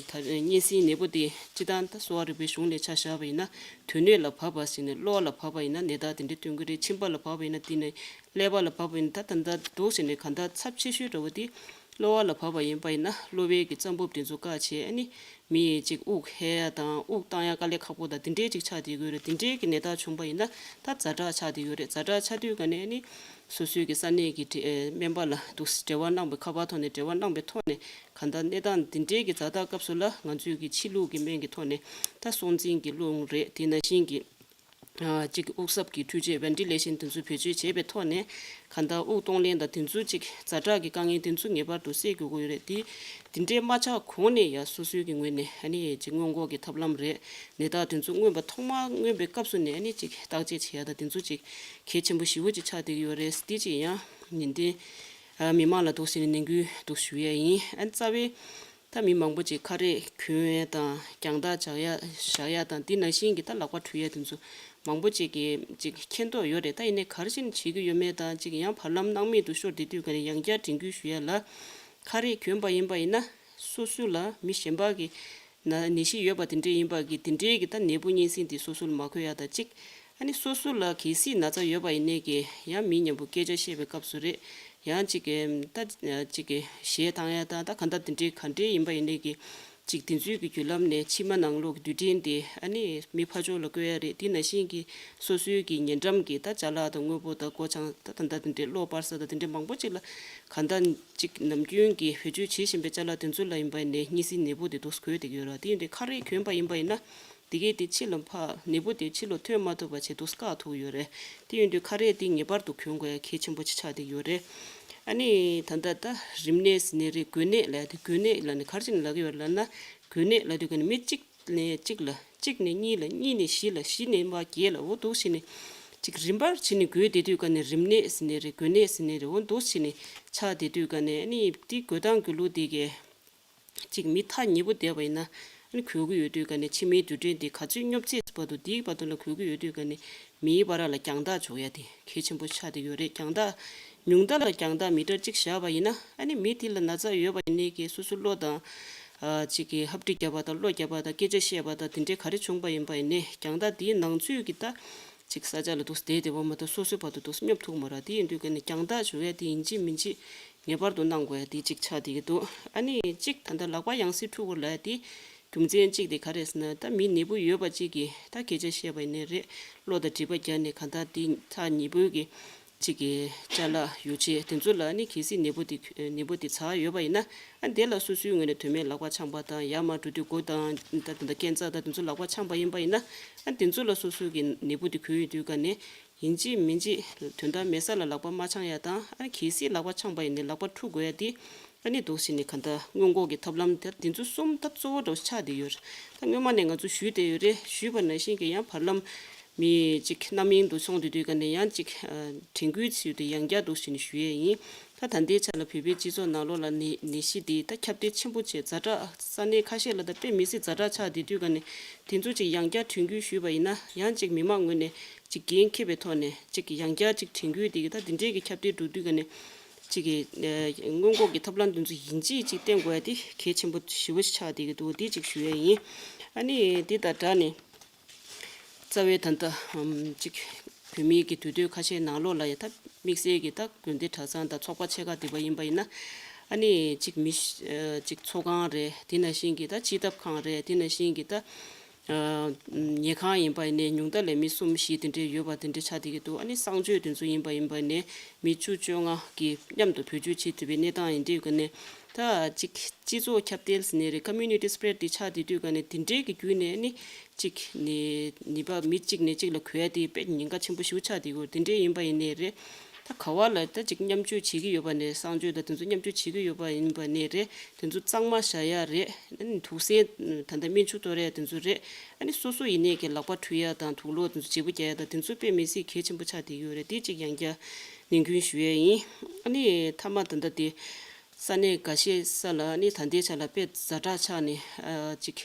ད་གཉན་སྲིན་ནད་འབུ་དེ་སྤྱི་བཏང་ད་གསོ་བ་རིག་པའི་གཞུང་ནས་ཆ་བཞག་པ་ཡིན་ན་དོན་གནད་ལ་བབས་པ་ཟེར་ནས་གློ་བ་ལ་བབས་པ་ཡིན་ན་ནད་རྟགས་དེ་འདྲ་སྟོན་གྱི་རེད། མཆིན་པ་ལ་བབས་པ་ཡིན་ན་དེ་ནས་ཀླད་པ་ལ་བབས་པ་ཡིན་ན་ད་ད་ད་འདུག་ཟེར་ནས་གང་ལྟར་ཚབས་ཆེ་ཤོས་འདྲ་བོ་དེ་གློ་བ་ལ་བབས་པ་ཡིན་པ་ཡིན་ན་གློ་བའི་གི་རྩ་འབུབ་དེ་ཚོ་བཀག་བྱས་ཨ་ནི་མི་ཡི་གཅིག་དབུགས་ཧལ་ཡ་དང་དབུགས་བཏང་ཡ་དཀའ་ལས་ཁག་པོ་དང་དེ་འདྲའི་གཅིག་ཆགས་བསྡད་ཀྱི་ཡོད་རེད། དེ་འདྲའི་གི་ནད་རྟགས་བྱུང་པ་ཡིན་ན་ད་ཛ་དྲག་ཆགས་བསྡད་ཡོད་རེད། ཛ་དྲག་ཆགས་དུས་ཀ་ནས་ཨ་ནི་སོ་སོའི་གི་ས་གནས་ཀྱི་སྨན་པ་ལ་འདུག་འབྲེལ་བ་གནང་བའི་ཁ་པར་ཐོག་ནས་འབྲེལ་བ་གནང་བའི་ཐོག་ནས་གང་ལྟར་གནས་སྟངས་འདི་འདྲའི་གི་ཛ་དྲག་སྐབས་སུ་ལ་ང་ཚོའི་གི་ཕྱི་ལུགས་ཀྱི་སྨན་གྱི་ཐོག་ནས་ད་སྲོག་འཛིན་གྱི་རླུང་རེད། དེ་ནང་བཞིན་གྱི་ ཨ་གཅིག་དབུགས་གསབ་ཀྱི་འཕྲུལ་ཆས་ventilation་དེ་ཚོ་བེད་སྤྱོད་བྱས་པའི་ཐོག་ནས་གང་ལྟར་དབུགས་གཏོང་ལེན་དང་དེ་ཚོ་གཅིག་ཛ་དྲག་གི་དཀའ་ངལ་དེ་ཚོ་ངེས་པར་དུ་སེལ་དགོས་ཀྱི་ཡོད་རེད་དེ། དེ་འདྲའི་མ་ཆགས་གོང་ནས་ཡང་སོ་སོའི་གི་ངོས་ནས་ཨ་ནི་གཅིག་སྔོན་འགོག་གི་ཐབས་ལམ་རེད། ནད་རྟགས་དེ་ཚོ་མངོན་པ་ཐོག་མར་མངོན་པའི་སྐབས་སུ་ནས་ཨ་ནི་གཅིག་བརྟག་དཔྱད་བྱེད་ཡ་དང་དེ་ཚོ་གཅིག་གལ་ཆེན་པོ་ཞེ་པོ་ཅིག་ཆགས་བསྡད་ཀྱི་ཡོད་རེད། དེ་གཅིག་ཡང་ཉིན་བདུན་ཨ་མི་མང་ལ་འདུག་ཟེར་ནས་ནན་སྐུལ་འདུག་ཞུ་ཡ་ཡིན། ཨ་ནི་རྩ་བའི་ད་མི་མང་པོ་ཅིག་ཁ་རས་གྱོན་ཡ་དང་རྒྱང་ཐག་བཞག་ཡ་བཞག་ཡ་དང་དེ་ནང་བཞིན་གྱི་ད་ལག་པ་འཁྲུ་ཡ་དེ་ཚོ་མང་པོ་ཅིག་གིས་ཅིག་མཁྱེན་རྟོགས་ཡོད་རེད། ད་ཡིན་ནའི་ག་རེ་བྱས་ནས་བྱེད་ཀྱི་ཡོད་མེད་དང་ཅིག་ཡང་བར་ལམ་སྣང་མེད་དུ་ཤོར་བསྡད་དུས་ག་ནས་ཡང་བསྐྱར་དྲན་སྐུལ་ཞུ་ཡ་ལ། ཁ་རས་གྱོན་པ་ཡིན་པ་ཡིན་ན་སོ་སོ་ལ་མི་གཞན་པ་གི་ན་ནད་གཞི་ཡོད་པ་དེ་འདྲས་ཡིན་པ་གི་དེ་འདྲས་གི་ད་ནད་འབུ་གཉན་སྲིན་དེ་སོ་སོ་ལ་མ་འགོས་ཡ་ད་ཅིག་ཨ་ནི་སོ་སོ་ལ་གལ་སྲིད་ན་ཚ་ཡོད་པ་ཡིན་ནའི་གི་ཡང་མི་མཉམ་པོ་སྐད་ཆ་བཤད་པའི་སྐབས་སུ་རེད། ཡང་ཅིག་གི་ད་ཅིག་གི་གཞས་བཏང་ཡ་ད་ད་ག་འདྲ་དེ་འདྲས་ག་འདྲས་ཡིན་པ་ཡིན་ནའི་གི་ཅིག་དེ་ཚོའི་གི་བརྒྱུད་ལམ་ནས་མཆིལ་མ་ནང་ལོགས་ཀྱི་རྡུལ་ཕྲན་དེ་ཨ་ནི་མི་ཕར་ཕྱོགས་ལ་བཀོད་ཡ་རེད། དེ་ནང་བཞིན་གི་སོ་སོའི་གི་ཉེ་འགྲམ་གི་ད་ཅ་ལག་དང་དངོས་པོ་དང་སྒོ་བྱང་ད་ད་ད་དེ་འདྲས་གློག་སྤར་ས་དང་དེ་འདྲས་མང་པོ་ཅིག་ལ་ག་འདྲ་ཅིག་ནམ་རྒྱུན་གྱི་བེད་སྤྱོད་བྱེད་བཞིན་པའི་ཅ་ལག་དེ་ཚོ་ལ་ཡིན་པ་ནས་གཉན་སྲིན་ནད་འབུ་དེ་འདུག་སེ་འགོས་བསྡད་ཀྱི་ཡོད་ར། དེ་ཡིན་དུས་ཁ་རས་གྱོན་པ་ཡིན་པ་ཡིན་ན་དེ་གས་དེ་ཕྱི་ལ་ཕར་ནད་འབུ་དེ་ཕྱི་ལ་ཐོན་མ་ཐུབ་པ་བྱས་འདུག་སེ་བཀག་ཐུབ་ཀྱི་ཡོད་རེད། དེ་ཡིན་དུས་ཁ་རས་དེ་ངེས་པར་དུ་གྱོན་དགོས་ཡ་གལ་ཆེན་པོ་ཅིག་ཆགས་བསྡད་ཀྱི་ཡོད་རེད། ཨ་ནི་ད་ལྟ་ད་རིམས་ནད་ཟེར་ནའི་རེད། འགོས་ནད་ལབ་ཡ་དེ་འགོས་ནད་ལབ་ནས་ག་རེ་བྱས་ནས་ལབ་ཀྱི་ཡོད་རེད་ལབ་ན། འགོས་ནད་ལབ་དུས་ག་ནས་མི་གཅིག་ནས་གཅིག་ལ་གཅིག་ནས་གཉིས་ལ་གཉིས་ནས་བཞི་ལ་བཞི་ནས་མར་བརྒྱད་ལ་འོ་འདུག་སེ་བྱས་ནས་ཅིག་རིམ་པར་བྱས་ནས་འགོས་བསྡད་དུས་ག་ནས་རིམས་ནད་ཟེར་ནའི་རེད། འགོས་ནད་ཟེར་ནའི་རེད། འོ་འདུག་སེ་བྱས་ནས་ཆགས་བསྡད་དུས་ག་ནས་ཨ་ནི་དེ་འགོས་སྟངས་འགོས་ལུགས་དེ་གས་ཅིག་མི་ཐག་ཉེ་པོ་བསྡད་པ་ཡིན་ན་ཨ་ནི་འགོས་ཀྱི་ཡོད་དུས་ག་ནས་མཆིལ་མའི་རྡུལ་ཕྲན་དེ་ག་ཚོད་སྙོབ་ཚད་བར་དུ་དེའི་བར་དུ་ལ་འགོས་ཀྱི་ཡོད་དུས་ག་ནས་མིའི་བར་ལ་རྒྱང་ཐག་འཇོག་ཡ་དེ་གལ་ཆེན་པོ་ཆགས་བསྡད་ཡོད་རེད། རྒྱང་ཐག་ཉུང་མཐའ་ལ་རྒྱང་ཐག་མི་ཊར་གཅིག་བཞག་པ་ཡིན་ན་ཨ་ནི་མི་དེ་ལ་ན་ཚ་ཡོད་པ་ཡིན་ནའི་གི་སོ་སོ་བློ་དང་ཨ་ཅིག་གི་ཧབ་སྦྲིད་བརྒྱབ་པ་དང་བློ་བརྒྱབ་པ་དང་སྐད་ཆ་བཤད་པ་དང་དེ་འདྲའི་ག་རེ་བྱུང་པ་ཡིན་པ་ཡིན་ནའི་རྒྱང་ཐག་དེའི་ནང་ཚུད་ཀྱི་ད་ཅིག་ས་ཆ་ལ་འདུག་སེ་བསྡད་བསྡད་པ་མ་གཏོགས་སོ་སོའི་བར་དུ་འདུག་སེ་སྙོབ་ཐུབ་མ་རེད། དེ་ཡིན་དུས་ག་ནས་རྒྱང་ཐག་འཇོག་ཡ་དེ་ཡིན་གཅིག་མིན་གཅིག་ངེས་པར་དུ་གནང་དགོས་ཡ་དེ་གཅིག་ཆགས་བསྡད་ཀྱི་འདུག་ཨ་ནི་གཅིག་ད་ལྟ་ལག་པ་ཡང་སེ་འཁྲུ་དགོས་ལབ་ཡ་དེ་རྒྱུ་མཚན་གཅིག་དེ་ག་རེ་ཟེར་ན་ད་མི་ནད་འབུ་ཡོད་པ་གཅིག་གིས་ད་སྐད་ཆ་བཤད་པ་ཡིན་ནའི་རེད། བློ་དང་སྒྲིབ་པ་རྒྱག་ནས་གང་ལྟར་དེ་ཐག་ཉེ་པོའི་གི་གཅིག་གི་ཅ་ལག་ཡོ་བྱད་དེ་ཚོ་ལ་ནི་གལ་སྲིད་ནད་འབུ་དེ་ནད་འབུ་དེ་ཚ་ཡོད་པ་ཡིན་ན་ཨ་དེ་ལ་སོ་སོའི་ངོས་ནས་དོན་མེད་ལག་པ་འཆང་པ་དང་ཡར་མར་འགྲོ་དུས་མགོ་དང་ད་དེ་འདྲ་རྐན་རྩ་དང་དེ་ཚོ་ལག་པ་འཆང་པ་ཡིན་པ་ཡིན་ན་ཨ་དེ་ཚོ་ལ་སོ་སོའི་གི་ནད་འབུ་དེ་འགོས་ཡོད་དུས་ག་ནས་ཡིན་གཅིག་མིན་གཅིག་དོན་དག་མེད་ས་ལ་ལག་པ་མ་འཆང་ཡ་དང་ཨ་གལ་སྲིད་ལག་པ་འཆང་པ་ཡིན་ནའི་ལག་པ་འཁྲུ་དགོས་ཡ་དེ་ཨ་ནི་འདུག་སེ་ནས་གང་ལྟར་སྔོན་འགོག་གི་ཐབས་ལམ་དེ་དེ་ཚོ་གསུམ་ད་གཙོ་བོ་འདྲ་བོ་ཆགས་བསྡད་ཡོད་རེད། ད་སྔོན་མ་ནས་ང་ཚོ་ཞུས་བསྡད་ཡོད་རེད། ཞུས་པ་ནང་བཞིན་གྱི་ཡང་བར་ལམ་མི་གཅིག་རྣམ་གཡེང་དུ་སོང་བསྡད་དུས་ག་ནས་ཡང་གཅིག་དྲན་སྐུལ་ཚུལ་དུ་ཡང་བསྐྱར་འདུག་སེ་ནས་ཞུ་ཡས་ཡིན། ད་ད་ལྟའི་ཆ་ལ་བོད་པའི་སྤྱི་ཚོགས་ནང་ལོགས་ལ་ནད་ནད་གཞི་འདི་ད་ཁྱབ་གདལ་ཆེན་པོ་བྱས་ཛ་དྲག་ས་གནས་ཁ་ཤས་ལ་ད་དཔེ་མི་སྲིད་ཛ་དྲག་ཆགས་བསྡད་དུས་ག་ནས་དེ་ཚོ་གཅིག་ཡང་བསྐྱར་དྲན་སྐུལ་ཞུས་པ་ཡིན་ན་ཡང་གཅིག་མི་མང་ངོས་ནས་གཅིག་འགན་འཁྱེར་བའི་ཐོག་ནས་གཅིག་ཡང་བསྐྱར་གཅིག་དྲན་སྐུལ་འདི་གི་ད་འདི་འདྲའི་གི་ཁྱབ་གདལ་འགྲོ་དུས་ག་ནས་གཅིག་གི་སྔོན་འགོག་གི་ཐབས་ལམ་འདི་ཚོ་ཡིན་གཅིག་གཅིག་བསྟེན་དགོས་ཡ་དེ་གལ་ཆེན་པོ་ཞེ་པོ་ཞིག་ཆགས་བསྡད་ཀྱི་འདུག་འདི་གཅིག་ཞུ་ཡ་ཡིན། ཨ་ནི་འདི་དང་སྦྲགས་ནས་རྩ་བའི་ད་ལྟ་ཨམ་གཅིག་བོད་མིའི་གི་དུས་སྟོན་ཁ་ཤས་ནང་ལོགས་ལ་ཡ་ད་དམིགས་བསལ་གྱི་ད་དགོན་སྡེ་གྲྭ་ཚང་དང་ཚོགས་པ་ཆེ་ཁག་འདི་པ་ཡིན་པ་ཡིན་ན་ཨ་ནི་གཅིག་མི་ཤ་ཨ་གཅིག་ཚོགས་ཁང་རེད། དེ་ནང་བཞིན་གྱི་ད་སྤྱི་ཐབ་ཁང་རེད། དེ་ནང་བཞིན་གྱི་ད་ཨ་ཉལ་ཁང་ཡིན་པ་ཡིན་ནའི་ཉུང་མཐའ་ལ་མི་གསུམ་བཞི་དེ་འདྲས་ཡོད་པ་དེ་འདྲས་ཆགས་བསྡད་ཀྱི་འདུག་ཨ་ནི་གསང་སྤྱོད་དེ་ཚོ་ཡིན་པ་ཡིན་པ་ནས་མི་བཅུ་བཅོ་ལྔ་གི་མཉམ་དུ་བེད་སྤྱོད་བྱེད་ཐུབ་པའི་གནས་སྟངས་ཡིན་དུས་ཀ་ནས་ད་གཅིག་སྤྱི་ཚོགས་ཁྱབ་གདལ་ཟེར་ནའི་རེད། community spread དེ་ཆགས་བསྡད་དུས་ཀ་ནས་དེ་འདྲས་ཀྱི་བརྒྱུད་ནས་ཨ་ནི་གཅིག་ནས་ནད་པ་མི་གཅིག་ནས་གཅིག་ལ་འགོས་ཡ་དེ་དཔེ་ཉེན་ཁ་ཆེན་པོ་ཞེ་པོ་ཆགས་བསྡད་ཀྱི་ཡོད། དེ་འདྲས་ཡིན་པ་ཡིན་ནའི་རེད། ད་ག་བ་ལ་ད་ཅིག་མཉམ་སྤྱོད་བྱེད་ཀྱི་ཡོད་པ་ནས་གསང་སྤྱོད་དང་དེ་ཚོ་མཉམ་སྤྱོད་བྱེད་ཀྱི་ཡོད་པ་ཡིན་པ་ནས་རེད། དེ་ཚོ་གཙང་མ་བཞག་ཡ་རེད། ཨ་ནི་དུག་སེལ་ད་ལྟ་སྨན་ཆུ་གཏོར་ཡ་དེ་ཚོ་རེད། ཨ་ནི་སོ་སོ་ཡིན་ནའི་གི་ལག་པ་འཁྲུ་ཡ་དང་དུག་ལོག་དེ་ཚོ་བརྗེ་པོ་རྒྱག་ཡ་དང་དེ་ཚོ་དཔེ་མི་སྲིད་གལ་ཆེན་པོ་ཆགས་བསྡད་ཀྱི་ཡོད་རེད། དེ་གཅིག་ཡང་བསྐྱར་ནན་སྐུལ་ཞུ་ཡ་ཡིན། ཨ་ནི་མཐའ་མ་ད་ལྟ་དེ་ས་གནས་འགའ་ཤས་ས་ལ་ཨ་ནི་ད་ལྟའི་ཆ་ལ་དཔེ་ཛ་དྲག་ཆགས་ནས་ཨ་ཅིག་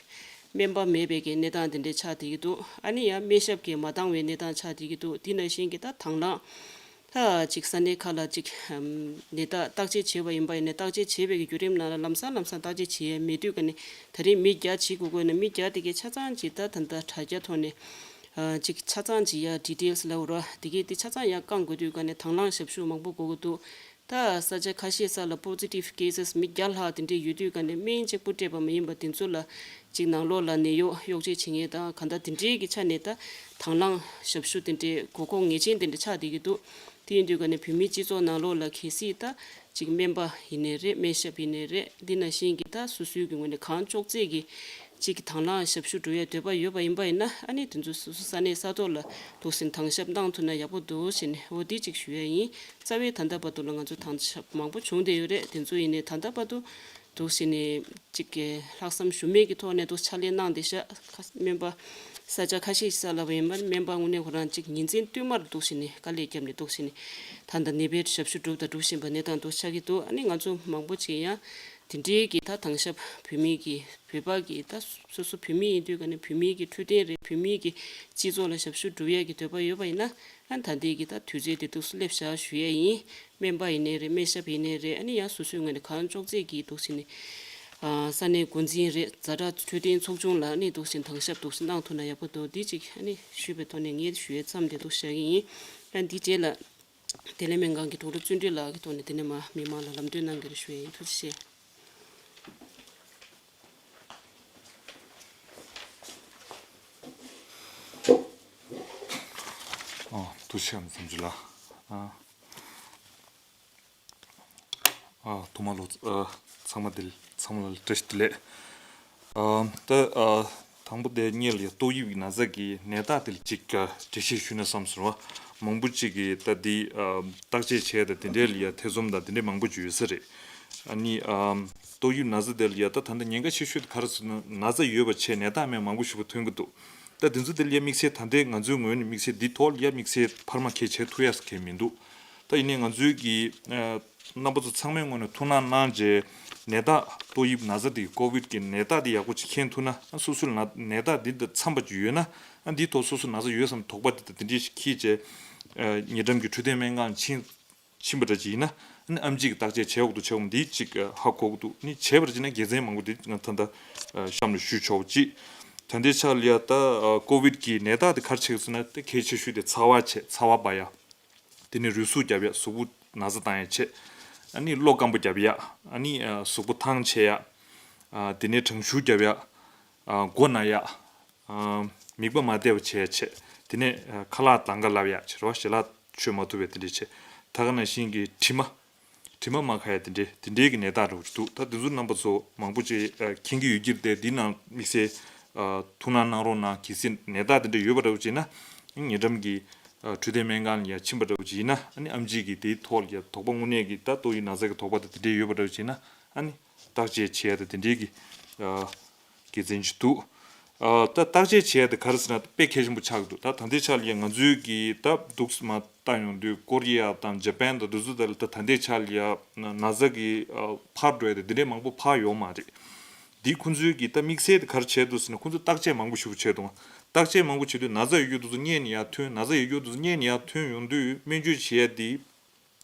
སྨན་པ་མེད་པའི་གི་གནས་སྟངས་དེ་འདྲས་ཆགས་བསྡད་ཀྱི་འདུག་ཨ་ནི་ཡང་སྨན་ཞབས་ཀྱིས་མ་འདང་བའི་གནས་སྟངས་ཆགས་བསྡད་ཀྱི་འདུག་དེ་ནང་བཞིན་གྱི་ད་དང་བླངས་ད་ཅིག་ས་གནས་ཁག་ལ་ཅིག་ཨམ་ནད་རྟགས་བརྟག་དཔྱད་བྱས་པ་ཡིན་པ་ཡིན་ན་བརྟག་དཔྱད་བྱས་པའི་གི་བརྒྱུད་རིམ་ནང་ལ་ལམ་སང་ལམ་སང་བརྟག་དཔྱད་བྱས་ཡས་མེད་དུས་ཀ་ནས་ད་རེས་མི་བརྒྱ་བྱེད་དགོས་དགོས་ན་མི་བརྒྱ་དེ་གའི་ཆ་ཚང་ཅིག་ད་ད་ལྟ་དྲ་རྒྱ་ཐོག་ནས་ཨ་ཅིག་ཆ་ཚང་ཅིག་ཡ་details ལབ་ར་དེ་གའི་དེ་ཆ་ཚང་ཡ་བསྐང་དགོས་དུས་ཀ་ནས་དང་བླངས་ཞབས་ཞུ་མང་པོ་དགོས་ཀྱི་འདུག་ད་ས་ཆ་ཁ་ཤས་ས་ལ་positive cases མི་བརྒྱ་ལྷག་དེ་འདྲས་ཡོད་དུས་ཀ་ནས་སྨན་གཅིག་པུ་སྤྲད་པ་མ་ཡིན་པ་དེ་ཚོ་ལ་གཅིག་ནང་ལོགས་ལ་ནད་གཡོག་གཡོག་བྱེད་བྱེད་མཁན་དང་གང་ལྟར་དེ་འདྲའི་གི་ཆ་ནས་ད་དང་བླངས་ཞབས་ཞུ་དེ་འདྲའི་དགོས་མཁོ་ངེས་ཅན་དེ་འདྲ་ཆགས་བསྡད་ཀྱི་འདུག་དེ་ཡིན་དུས་ཀ་ནས་བོད་མིའི་སྤྱི་ཚོགས་ནང་ལོགས་ལ་གལ་སྲིད་ད་གཅིག་སྨན་པ་ཡིན་ནའི་རེད། སྨན་ཞབས་ཡིན་ནའི་རེད། འདི་ནང་བཞིན་གྱི་ད་སོ་སོའི་གི་ངོས་ནས་གང་ལྕོགས་ཚད་ཀྱི་ གཅིག་གི་དང་བླངས་ཞབས་ཞུ་སྒྲུབ་ཡའི་འདོད་པ་ཡོད་པ་ཡིན་པ་ཡིན་ན། ཨ་ནི་དེ་ཚོ་སོ་སོ་ས་གནས་ས་ཐོག་ལ་འདུག་སེ་དྭང་ཞབས་གནང་ཐུབ་ན་ཡག་པོ་འདུག་ཟེར་ནས་འོ་འདི་གཅིག་ཞུ་ཡ་ཡིན། རྩ་བའི་ད་ལྟ་བར་དུ་ལ་ང་ཚོ་དྭང་ཞབས་མང་པོ་བྱུང་བསྡད་ཡོད་རེད། དེ་ཚོ་ཡིན་ནའི་ད་ལྟ་བར་དུ་འདུག་སེ་ནས་གཅིག་གི་ལྷག་བསམ་ཞུམ་མེད་ཀྱི་ཐོག་ནས་འདུག་ཕྱག་ལས་གནང་བསྡད་ཤག་སྨན་པ་ས་ཆ་ཁ་ཤས་ཤིག་ས་ལ་བ་ཡིན་པ་སྨན་པ་དངོས་གནས་ཁོ་རང་གཅིག་ཉིན་མཚན་བསྟུད་མར་འདུག་སེ་ནས་དཀའ་ལས་བརྒྱབ་ནས་འདུག་སེ་ནས་ད་ལྟ་ནད་པའི་ཞབས་ཞུ་སྒྲུབ་དང་སྒྲུབ་བཞིན་པ་གནས་སྟངས་འདུག་ཆགས་ཀྱི་འདུག་ཨ་ནི་ང་ཚོ་མང་པོ་ཅིག་ཡང་དེ་འདྲའི་གི་ད་དྭང་ཞབས་བོད་མི་གི་བོད་པ་གི་ད་སོ་སོ་བོད་མི་ཡིན་དུས་ག་ནས་བོད་མི་གི་འཕྲོད་བསྟེན་རེད། བོད་མི་གི་སྤྱི་ཚོགས་ལ་ཞབས་ཞུ་སྒྲུབ་ཡས་ཀྱི་འདོད་པ་ཡོད་པ་ཡིན་ན། ཨ་ད་ལྟའི་གི་ད་དུས་ཚོད་དེ་འདུག་སེ་སླེབས་བཞག་ཞུ་ཡས་ཡིན། སྨན་པ་ཡིན་ནའི་རེད། སྨན་ཞབས་ཡིན་ནའི་རེད། ཨ་ནི་ཡང་སོ་སོའི་ངོས་ནས་གང་ལྕོགས་ཚད་ཀྱིས་འདུག་སེ་ནས་ཨ་ས་གནས་འགོ་འཛིན་རེད། ཛ་དྲག་འཕྲོད་བསྟེན་ཚོགས་ཆུང་ལ་ཨ་ནི་འདུག་སེ་དྭང་ཞབས་འདུག་སེ་གནང་ཐུབ་ན་ཡག་པོ་འདུག་འདི་གཅིག་ཨ་ནི་ཞུས་པའི་ཐོག་ནས་ངས་ཞུ་ཡས་མཚམས་དེ་འདུག་བཞག་གི་ཡིན། ཨ་འདི་རྗེས་ལ་བདེ་ལེགས་སྨན་ཁང་གི་དྲུང་རིག་བརྩོན་འགྲུས་ལགས་ཀྱི་ཐོག་ནས་དེ་ནས་མ་མི་མང་ལ་ལམ་སྟོན་གནང་གི་རེད་ཞུ་ཡས་ཡིན། ཐུགས་རྗེ་ཆེ། ཨོ། ཐུགས་རྗེ་ཆེ་བསམ་ཚུལ་ལ། ཨ། ཨ། ཐོག་མ་ལོ། ཨ། ཚང་མ་དེ་ཚང་མ་ལ་བཀྲ་ཤིས་བདེ་ལེགས། ཨ། ད། ཨ། དང་པོ་དེ་སྔོན་ལ་ཡ་ཏོག་དབྱིབས་ཀྱི་ན་ཚ་གི་ནད་རྟགས་དེ་ལ་གཅིག་ཨ། འགྲེལ་བཤད་ཞུས་ན་བསམ་སོང་བ། མང་པོ་ཅིག་གིས་ད་འདི་ཨ། བརྟག་དཔྱད་བྱས་ད་དེ་འདྲའི་ལ་ཡ་ཐེ་ཚོམ་དང་དེ་འདྲའི་མང་པོ་ཅིག་ཡོད་ས་རེད། ཨ་ནི་ཨ། ཏོག་དབྱིབས་ན་ཚ་དེ་ལ་ཡ་ད་ད་ལྟ་ཉེན་ཁ་ཆེ་ཤོས་དེ་ག་རེ་ཟེར་ན་ན་ཚ་ཡོད་པ་བྱས་ནད་རྟགས་མེད་མང་པོ་ཞིག་པ་ཐོན་གྱི་འདུག་ད་དེ་ཚོ་དེ་ལ་ཡ་དམིགས་བསལ་ད་ལྟའི་ང་ཚོའི་ངོས་ནས་དམིགས་བསལ་འདི་ཐོག་ལ་ཡ་དམིགས་བསལ་འཕར་མ་གལ་ཆེ་ཐུག་ཡ་ས་གལ་མི་འདུག་ད་ཡིན་ནའི་ང་ཚོའི་གི་ཨ། རྣམ་པ་ཚོ་ཚང་མའི་ངོས་ནས་ཐུགས་སྣང་གནང་རྗེས་ནད་རྟགས་ཏོག་དབྱིབས་ན་ཚ་འདི་ཀོ་བིད་ཀྱི་ནད་རྟགས་འདི་ཡག་པོ་ཅིག་མཁྱེན་ཐུབ་ན། ཨ། སོ་སོའི་ན་ནད་རྟགས་འདི་དང་འཚམ་པ་ཅིག་ཡོད་ན། ཨ། འདིའི་ཐོག་སོ་སོ་ན་ཚ་ཡོད་བསམ་དོགས་པ་འདི་དང་དེ་འདྲའི་ཞིག་འཁྱེར་རྗེས་ཨ། ཉེ་འགྲམ་གྱི་འཕྲོད་བསྟེན་སྨན་ཁང་ཕྱིན་ཕྱིན་པ་འདྲ་ཅིག་ཡིན་ན། ཨ་ནི་ཨེམ་ཆི་གི་བརྟག་དཔྱད་བྱེད་དགོས་འདུག་བྱེད་དགོས་འདི་ཅིག་ཧ་གོ་གི་འདུག་ནི་བྱས་པ་ཅིག་ན་དགེ་མཚན་མང་པོ་འདི་ང་ད་ལྟ་གཤམ་ལ་ཞུས་ཆོག་ཅིག་ད་ལྟའི་ཆ་ལ་ཡ་ད་ཀོ་བིད་ཀྱི་ནད་རྟགས་དེ་ག་རེ་བྱེད་ཀྱི་ཟེར་ན། དེ་གལ་ཆེ་ཤོས་དེ་ཚ་བ་བྱེད། ཚ་བ་འབར་ཡ། དེ་ནས་རུས་ཟུག་རྒྱབ་ཡ། གཟུགས་པོ་ན་ཚ་བཏང་ཡ་བྱེད། ཨ་ནི་གློ་སྐམ་པོ་རྒྱབ་ཡ། ཨ་ནི་གཟུགས་པོ་ཐང་ཆད་ཡ། དེ་ནས་གྲང་ཤུར་རྒྱབ་ཡ། མགོ་ན་ཡ། མིད་པ་མ་བདེ་བ་བྱེད་ཡ་བྱེད། དེ་ནས་ཁ་ལག་དང་ག་ལབ་ཡ་བྱེད་རོ། ཞལ་ལག་མཆོད་མ་ཐུབ་པའི་དེ་འདྲས་བྱེད། ད་ག་ནང་བཞིན་གྱི་དྲི་མ། དྲི་མ་མ་ཁ་ཡ་དེ་འདྲས་དེ་འདྲས་ཀྱི་ནད་རྟགས་འདྲ་བོ་ཅིག་འདུག་ད་དེ་ཚོ་རྣམ་པ་ཚོ་མང་པོ་ཅིག་ཨ། མཁྱེན་གྱི་ཡོད་ཀྱི་རེད་དེ། འདི་ནང་དམིགས་བསལ་ཨ། ཐུགས་སྣང་གནང་རོགས་གནང་། གལ་སྲིད་ནད་རྟགས་དེ་འདྲས་ཡོད་པ་འདྲ་བོ་ཅིག་ཡིན་ན། ཉེ་འགྲམ་གྱི་ཨ། འཕྲོད་བསྟེན་སྨན་ཁང་ལ་ཡ་ཕྱིན་པ་འདྲ་བོ་ཅིག་ཡིན་ན། ཨ་ནི་ཨེམ་ཆི་གིས་དེའི་ཐོག་ལ་ཡ་དོགས་པ་དངོས་གནས་ཀྱི་ད་ཏོག་དབྱིབས་ན་ཚ་གི་དོགས་པ་དང་དེ་འདྲས་ཡོད་པ་འདྲ་བོ་ཅིག་ཡིན་ན། ཨ་ནི་བརྟག་དཔྱད་བྱེད་ཡ་དང་དེ་འདྲས་ཀྱི་ཨ། དགེ་མཚན་ཅིག་འདུག་ཨ། ད་བརྟག་དཔྱད་བྱས་ཏེ་ག་རེ་ཟེར་ན་དཔེ་གལ་ཆེན་པོ་ཆགས་འདུག་ད་ད་ལྟའི་ཆ་ལ་ཡང་ང་ཚོའི་གི་ད་འདུག་སེ་མ་བལྟ་ཡོང་དུས་ཀོ་རི་ཡ་དང་ཇ་པན་དང་དེ་ཚོ་ད་ལ་ད་ད་ལྟའི་ཆ་ལ་ཡ་ན་ན་ཚ་གི་ཨ། འཕར་འགྲོ་ཡ་དེ་འདི་འདྲའི་མང་པོ་འཕར་ཡོད་མ་རེད། འདི་ཁོང་ཚོའི་གི་ད་དམིགས་བསལ་དེ་ག་རེ་བྱས་འདུག་ཟེར་ན། ཁོང་ཚོས་བརྟག་དཔྱད་མང་པོ་ཞེ་པོ་བྱས་འདུག་བརྟག་དཔྱད་མང་པོ་བྱེད་དུས་ན་ཚ་ཡོད་རྒྱུ་དེ་ཚོ་སྔོན་ནས་ཡར་ཐོན། ན་ཚ་ཡོད་རྒྱུ་དེ་ཚོ་སྔོན་ནས་ཡར་ཐོན་ཡོང་དུས་སྨན་བཅོས་བྱེད་ཡ་དེ།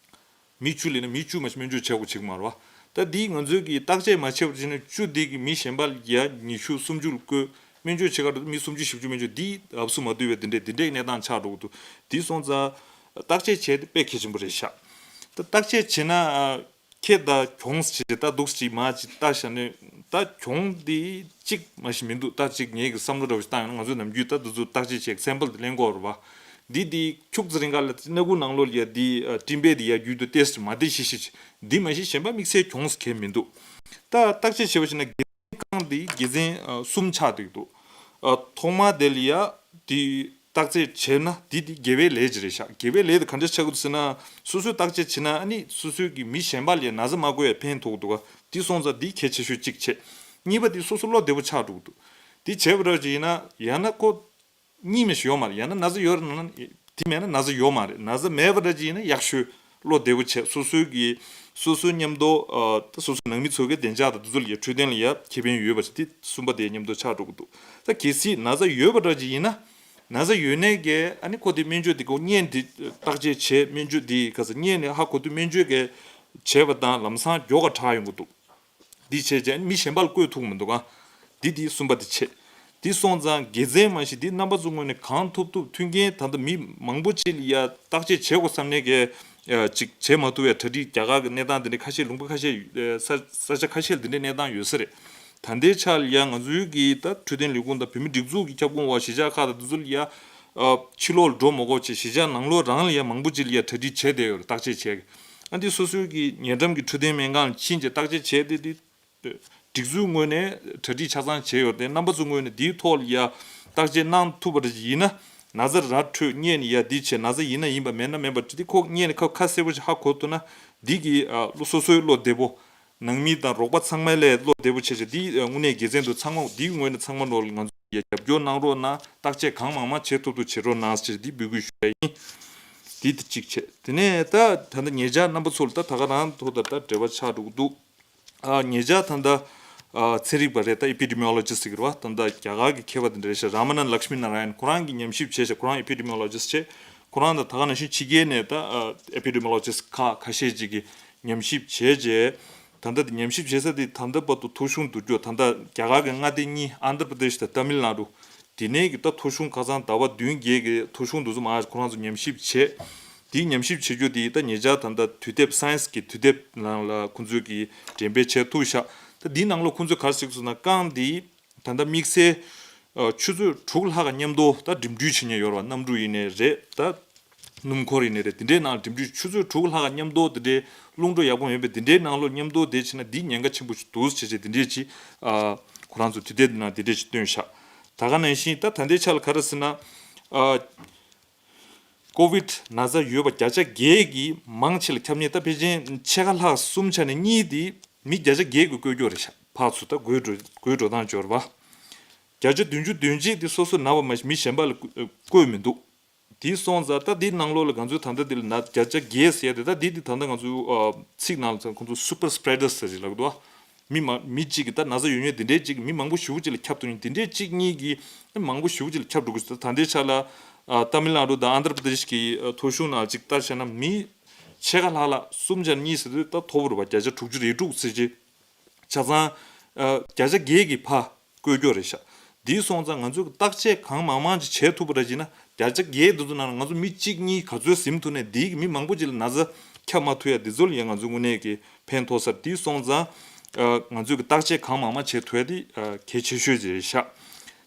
མི་བཅུ་ལས་ན་མི་བཅུ་མ་ཞིག་སྨན་བཅོས་བྱེད་དགོས་བྱེད་ཀྱི་མ་རེད་བ། ད་འདི་ང་ཚོའི་གི་བརྟག་དཔྱད་མ་བྱས་པར་བྱས་ན་བཅུ་འདི་གི་མི་གཞན་པ་ལ་ཡ་ཉི་ཤུ་སུམ་ཅུ་ལ་བསྐོས། སྨན་བཅོས་བྱེད་ག་འགྲོ་དུས་མི་སུམ་ཅུ་བཞི་བཅུ་སྨན་བཅོས་འདི་ལབ་སུ་མ་བསྡུས་པའི་འདི་འདྲའི་འདི་འདྲའི་གནས་སྟངས་ཆགས་འགྲོ་གི་འདུག་འདི་སོང་ཙང་བརྟག་དཔྱད་བྱས་ཏེ་དཔེ་གལ་ཆེན་པོ་རེད་ཤག་ད་བརྟག་དཔྱད་བྱས་ན་ཨ། ཁྱེད་ད་གྱོང་ཞིག་ད་འདུག་ཅིག་མ་ཅིག་བལྟ་བཞག་ནས། ད་གྱོང་འདི་གཅིག་མ་ཞིག་མི་འདུག་ད་གཅིག་ངེད་ཀྱི་བསམ་བློ་འདྲ་བོ་ཞིག་བཏང་ཡོང་ན། ང་ཚོས་ནམ་རྒྱུན་ད་འདི་ཚོ་བརྟག་དཔྱད་བྱེད་སེམ་པལ་དེ་ལེན་དགོས་རེད་བ། འདི་འདི་ཁྱུག་ཙམ་རིང་ག་ལ་སྣ་ཁུག་ནང་ལོགས་ལ་ཡ་འདི་ཨ། སྤྲིན་པས་འདི་ཡ་བརྒྱུད་དུ་ཏེ་སི་མ་བདེ་ཤི་ཤི་ཅིག་འདི་མ་གཞི་གཞན་པ་དམིགས་བསལ་གྱོང་ཞིག་གང་ཡང་མི་འདུག་ད་བརྟག་དཔྱད་བྱེད་པ་ཞིག་ན་དགེ་རྐང་འདི་དགེ་མཚན་ཨ། གསུམ་ཆགས་བསྡད་འདུག་ཨ། ཐོག་མ་དེ་ལ་ཡ་འདི་བརྟག་དཔྱད་བྱས་ན་འདི་འདི་དགེ་བའི་ལས་ཅིག་རེད་ཤག་དགེ་བའི་ལས་དེ་ག་འདྲ་ཆགས་ཀྱི་འདུག་ཟེར་ན། སོ་སོས་བརྟག་དཔྱད་བྱས་ན་ཨ་ནི་སོ་སོའི་གི་མི་གཞན་པ་ལ་ཡ་ན་ཚ་མ་འགོས་ཡ་ཕན་ཐོགས་འདུག་ག་འདི་སོང་ཙང་འདི་གལ་ཆེ་ཤོས་གཅིག་བྱས། གཉིས་པ་འདི་སོ་སོ་བློ་བདེ་པོ་ཆགས་འགྲོ་གི་འདུག་འདི་བྱས་པ་འདྲ་ཅིག་ཡིན་ན་ཡང་ན་ཁོ་གཉིས་མ་ཞིག་ཡོད་མ་རེད། ཡང་ན་ན་ཚ་ཡོད་རེད་ན་དེ་མེད་ན་ན་ཚ་ཡོད་མ་རེད། ན་ཚ་མེད་པ་འདྲ་ཅིག་ཡིན་ན་ཡག་ཤོས། བློ་བདེ་པོ་བྱས། སོ་སོའི་གི་སོ་སོའི་མཉམ་དུ་ཨ། ད་སོ་སོའི་ནང་མི་ཚོ་གི་བདེ་འཇགས་དང་དེ་ཚོ་ལ་ཡ་འཕྲོད་བསྟེན་ལ་ཡ་ཁེ་ཕན་ཡོད་པ་ཞིག་དེ་གསུམ་པ་དེ་མཉམ་དུ་ཆགས་འགྲོ་གི་འདུག་ད་གལ་སྲིད་ན་ཚ་ཡོད་པ་འདྲ་ཅིག་ཡིན་ན། ན་ཚ་ཡོད་ནས་གི་ཨ་ནི་ཁོ་དེ་སྨན་བཅོས་དེ་ཁོ་སྔོན་དེ་བརྟག་དཔྱད་བྱས། སྨན་བཅོས་དེ་ག་ས་སྔོན་ནས་ཧ་གོ་དུས་སྨན་བཅོས་གི་བྱས་པ་དང་ལམ་སང་མགྱོགས་ག་དྲག་ཡོང་གི་འདུག་འདི་བྱས་རྗེས་མི་གཞན་པ་ལ་བཀོད་ཐུབ་མི་འདུག་ག་འདི་འདི་གསུམ་པ་འདི་བྱས། འདི་སོང་ཙང་དགེ་མཚན་མ་གཞི་འདི་རྣམ་པ་ཚོ་ངོས་ནས་གང་ཐུབ་ཐུབ། མཐུན་རྐྱེན་ད་ལྟ་མི་མང་པོ་ཅིག་ལ་ཡ་བརྟག་དཔྱད་བྱེད་དགོས་བསམ་ནས་གི་ཅིག་བྱེད་མ་ཐུབ་པའི་གྲ་སྒྲིག་རྒྱ་གར་གི་གནས་སྟངས་འདི་འདྲ་ཁ་ཤས་ལུང་པ་ཁ་ཤས་ས་ས་ཆ་ཁ་ཤས་ལ་འདི་འདྲའི་གནས་སྟངས་ཡོད་ས་རེད། ད་ལྟའི་ཆ་ལ་ཡ་ང་ཚོའི་གི་ད་འཕྲོད་བསྟེན་ལས་ཁུངས་དང་བོད་མི་སྒྲིག་འཛུགས་ཀྱི་ཁྱབ་ཁོངས་འོག་གཞིས་ཆགས་ཁག་དང་འདི་ཚོ་ལ་ཡ། ཨ། ཕྱི་ལོགས་ལ་འགྲོ་མ་དགོས་བྱས་གཞིས་ཆགས་ནང་ལོགས་རང་ལ་ཡ་མང་པོ་ཅིག་ལ་ཡ་གྲ་སྒྲིག་བྱས་བསྡད་ཡོད་རེད། བརྟག་དཔྱད་བྱས། ཨ། འདི་སོ་སོའི་གི་ཉེ་འགྲམ་གྱི་འཕྲོད་བསྟེན་སྨན་ཁང་ལ་ཕྱིན་བྱས་བརྟག་དཔྱད་བྱས་ཏེ་འདི་ སྒྲིག་འཛུགས་ངོས་ནས་གྲ་སྒྲིག་ཆ་ཚང་བྱས་ཡོད་དེ། རྣམ་པ་ཚོའི་ངོས་ནས་འདིའི་ཐོག་ལ་ཡ་བརྟག་དཔྱད་གནང་ཐུབ་པ་ཡིན་ན། ན་ཚ་ར་འཕྲོད་རྙེད་ནས་ཡ་འདི་བྱས། ན་ཚ་ཡིན་ན་ཡིན་པ་མེད་ན་མེད་པ་འདི་ཁོ་རྙེད་ནས་ཁ་ཁ་གསལ་པོ་ཞིག་ཧ་གོ་ཐུབ་ན། འདི་གི་ཨ་བློ་སོ་སོའི་བློ་བདེ་པོ། ནང་མི་དང་རོགས་པ་ཚང་མ་ལས་བློ་བདེ་པོ་བྱས་བྱས། འདི་ཨ་དངོས་གནས་དགེ་མཚན་འདུག་ཚང་མ་འདིའི་ངོས་ནས་ཚང་མ་ནོར་ལ་ང་ཚོ་ཡ་རྒྱབ་སྐྱོར་གནང་རོགས་གནང་། བརྟག་དཔྱད་གང་མང་མང་བྱེད་ཐུབ་ཐུབ་བྱེད་རོགས་གནང་ཞེས་འདི་འབོད་སྐུལ་ཞུ་ཡ་ཡིན། འདི་དེ་གཅིག་བྱས། དེ་ནས་ད་ད་ལྟ་ཉེ་ཆར་རྣམ་པ་ཚོ་ལ་ད་ད་ག་རང་ཐོག་ད་ད་འབྲེལ་བ་ཆགས་འགྲོ་གི་འདུག་ཨ་ཉེ་ཆར་ད་ལྟ་ཨ་ཚན་རིག་པ་རེད། ད་ཨེ་པི་ཌི་མི་ཡོ་ལོ་ཇི་སི་ཟེར་གི་རེད་བ། ད་ལྟ་རྒྱ་གར་གི་མཁས་པ་དེ་འདྲ་རེད་ཤག་རཱ་མ་ནན་ལག་ཤི་མི་ན་ར་ཡན། ཁོ་རང་གིས་ཉམས་ཞིབ་བྱས་ཤག་ཁོ་རང་ཨེ་པི་ཌི་མི་ཡོ་ལོ་ཇི་སི་བྱས། ཁོ་རང་དང་ད་ག་ནང་བཞིན་ཕྱི་རྒྱལ་ནས་ད་ཨ་ཨེ་པི་ཌི་མི་ཡོ་ལོ་ཇི་སི་ཁག་ཁ་ཤས་ཅིག་གིས་ཉམས་ཞིབ་བྱས་རྗེས། ད་ལྟ་དེ་ཉམས་ཞིབ་བྱེད་ས་དེ་ད་ལྟ་བར་དུ་ཐོ་གཞུང་བསྡུ་རྒྱུ། ད་ལྟ་རྒྱ་གར་གྱི་མངའ་སྡེ་གཉིས། ཨན་དྷྲ་པྲ་དེཤ་དང་ཏཱ་མིལ་ནཱ་ཌུ། དེ་ནས་ཀྱི་ད་ཐོ་གཞུང་ཁ་སང་ཟླ་བ་བདུན་བརྒྱད་ཀྱི་ཐོ་གཞུང་འདི་ཚོ་མར་ཁོ་རང་ཚོ་ཉམས་ཞིབ་བྱས། དེའི་ཉམས་ཞིབ་བྱེད་རྒྱུ་དེ་ད་ཉེ་ཆར་ད་ལྟ་དུས་དེབ། སའེན་སི་གི་དུས་དེབ་ནང་ལ་ཁོང་ཚོས་ཀྱིས་འགྲེམས་སྤེལ་བྱས་ཐུབ་ཤག་ད་འདིའི་ནང་ལ་ཁོང་ཚོས་ག་རེ་གཟིགས་སོང་ན། རྐང་འདི་ད་ལྟ་དམིགས་བསལ་ཨ་ཆུ་ཚོད་དྲུག་ལྷག་ག་མཉམ་དུ་ད་འགྲིམ་འགྲུལ་བྱེད་མཁན་ཡོད་རེད་བ། གནམ་གྲུ་ཡིན་ནའི་རེད། ད་སྣུམ་འཁོར་ཡིན་ནའི་རེད། དེ་འདྲའི་ནང་འགྲིམ་འགྲུལ་ཆུ་ཚོད་དྲུག་ལྷག་ག་མཉམ་དུ་དེ་འདྲའི་རླུང་འགྲོ་ཡག་པོ་མེད་པའི་དེ་འདྲའི་ནང་ལོགས་མཉམ་དུ་བསྡད་བྱས་ན་འདི་ཉེན་ཁ་ཆེན་པོ་ཞིག་འདུག་ཟེར་བྱས་དེ་འདྲས་ཅིག་ཨ་ཁོ་རང་ཚོ་དུས་དེབ་འདི་ནང་དེ་འདྲས་ཅིག་བཏོན་ཤག་ད་ག་ནང་བཞིན་ད་ད་ལྟའི་ཆ་ལ་ག་རེ་ཟེར་ན། ཨ་ཀོ་ཝིཌ་ན་ཚ་ཡོད་པ་བརྒྱ་ཆ་བརྒྱད་ཀྱིས་མང་ཆེ་ལ་ཁྱབ་མཁན། ད་ཕལ་ཆེར་ཕྱེད་ཀ་ལྷག་གསུམ་ཆ་ནས་གཉིས་དེ་མི་བརྒྱ་ཆ་བརྒྱད་ཀྱིས་བཀོལ་རྒྱུ་རེད་ཤག་ཕར་ཚུར་ད་འགོས་འགྲོ་འགོས་འགྲོ་སྟངས་སྦྱོར་བ། བརྒྱ་ཆ་བདུན་ཅུ་དོན་གཅིག་དེ་སོ་སོ་ན་བ་མ་གཏོགས་མི་གཞན་པ་ལ་བཀོལ་མི་འདུག་དེ་སོང་ཙང་ད་འདི་ནང་ལོགས་ལ་ང་ཚོའི་ད་ལྟ་འདི་ལ་ན་བརྒྱ་ཆ་བརྒྱད་ཟེར་ཡ་དེ། ད་འདི་འདི་ད་ལྟ་ང་ཚོའི་ཨ་ཚིག་ནང་ལ་ཁོང་ཚོ་སུ་པར་སི་པྲེ་ཌར་ཟེར་ཞིག་ལབ་འདུག་མི་མ་མི་གཅིག་གིས་ད་ན་ཚ་ཡོད་མཁན་དེ་འདྲའི་གཅིག་གིས་མི་མང་པོ་ཞེ་པོ་ཅིག་ལ་ཁྱབ་ཐུབ་མཁན། དེ་འདྲའི་གཅིག་གཉིས་ཀྱིས་མི་མང་པོ་ཞེ་པོ་ཅིག་ལ་ཁྱབ་འགྲོ་གི་ཟེར། ད་ལྟའི་ཆ་ལ་ཨ་ཏཱ་མིལ་ནཱ་ཌུ་དང་ཨན་དྷྲ་པྲ་དེཤ་གི་ཨ་ཐོ་གཞུང་ནང་གཅིག་ལྟ་བྱས་ན་མི་ཕྱེད་ཀ་ལྷག་ལ་གསུམ་ཆ་གཉིས་ཟེར་དུས་ད་མཐོ་པོ་རེད་པ། བརྒྱ་ཆ་དྲུག་ཅུ་རེ་དྲུག་ཟེར་གྱི། ཆ་ཚང་ཨ་བརྒྱ་ཆ་བརྒྱད་ཀྱིས་ཕར་བཀོལ་རྒྱུ་རེད་ཤག་དེ་སོང་ཙང་ང་ཚོས་བརྟག་དཔྱད་གང་མང་མང་ཅིག་བྱེད་ཐུབ་པ་རེད་བྱས་ན། བརྒྱ་ཆ་བརྒྱད་དེ་ཚོ་ནང་ལ་ང་ཚོ་མི་གཅིག་གཉིས་ག་ཚོད་ཟིན་ཐུབ་ནས་དེའི་གི་མི་མང་པོ་ཅིག་ལ་ན་ཚ་ཁྱབ་མ་ཐུབ་ཡ་དེ་ཚོ་ལ་ཡང་ང་ཚོ་དངོས་གནས་ཀྱི་ཕན་ཐོགས་ས་རེད། དེ་སོང་ཙང་ཨ་ང་ཚོས་གི་བརྟག་དཔྱད་གང་མང་མང་བྱེད་ཐུབ་ཡ་དེ་ཨ་གལ་ཆེ་ཤོས་ཅིག་རེད་ཤག་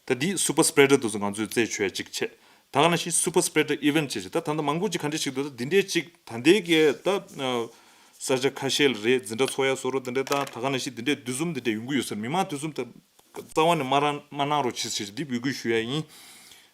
ད་དེ་སུ་པར་སི་པྲེ་ཌར་དེ་ཚོ་ང་ཚོས་རྩད་ཆོད་ཡ་ཅིག་བྱས། ད་ག་ནང་བཞིན་སུ་པར་སི་པྲེ་ཌར་ཨི་ཝེན་ཊི་བྱས་བྱས། ད་ད་ལྟ་མང་པོ་ཅིག་ག་འདྲས་ཞིག་འདུག་ད་འདི་འདྲས་ཅིག་ད་ལྟའི་གི་ད་ཨ་ས་ཆ་ཁ་ཤས་ལ་རེད། འཛིན་གྲྭ་ཚོགས་ཡ་བཟོ་འདྲ་འདི་འདྲས་དང་། ད་ག་ནང་བཞིན་འདི་འདྲས་འདུ་འཛོམས་འདི་འདྲས་ཡོང་གི་ཡོད་ས་རེད། མི་མང་འདུ་འཛོམས་ད་རྩ་བ་ནས་མ་རང་མ་གནང་རོགས་བྱེད་ཟེར་འདི་འབོད་སྐུལ་ཞུ་ཡ་ཡིན།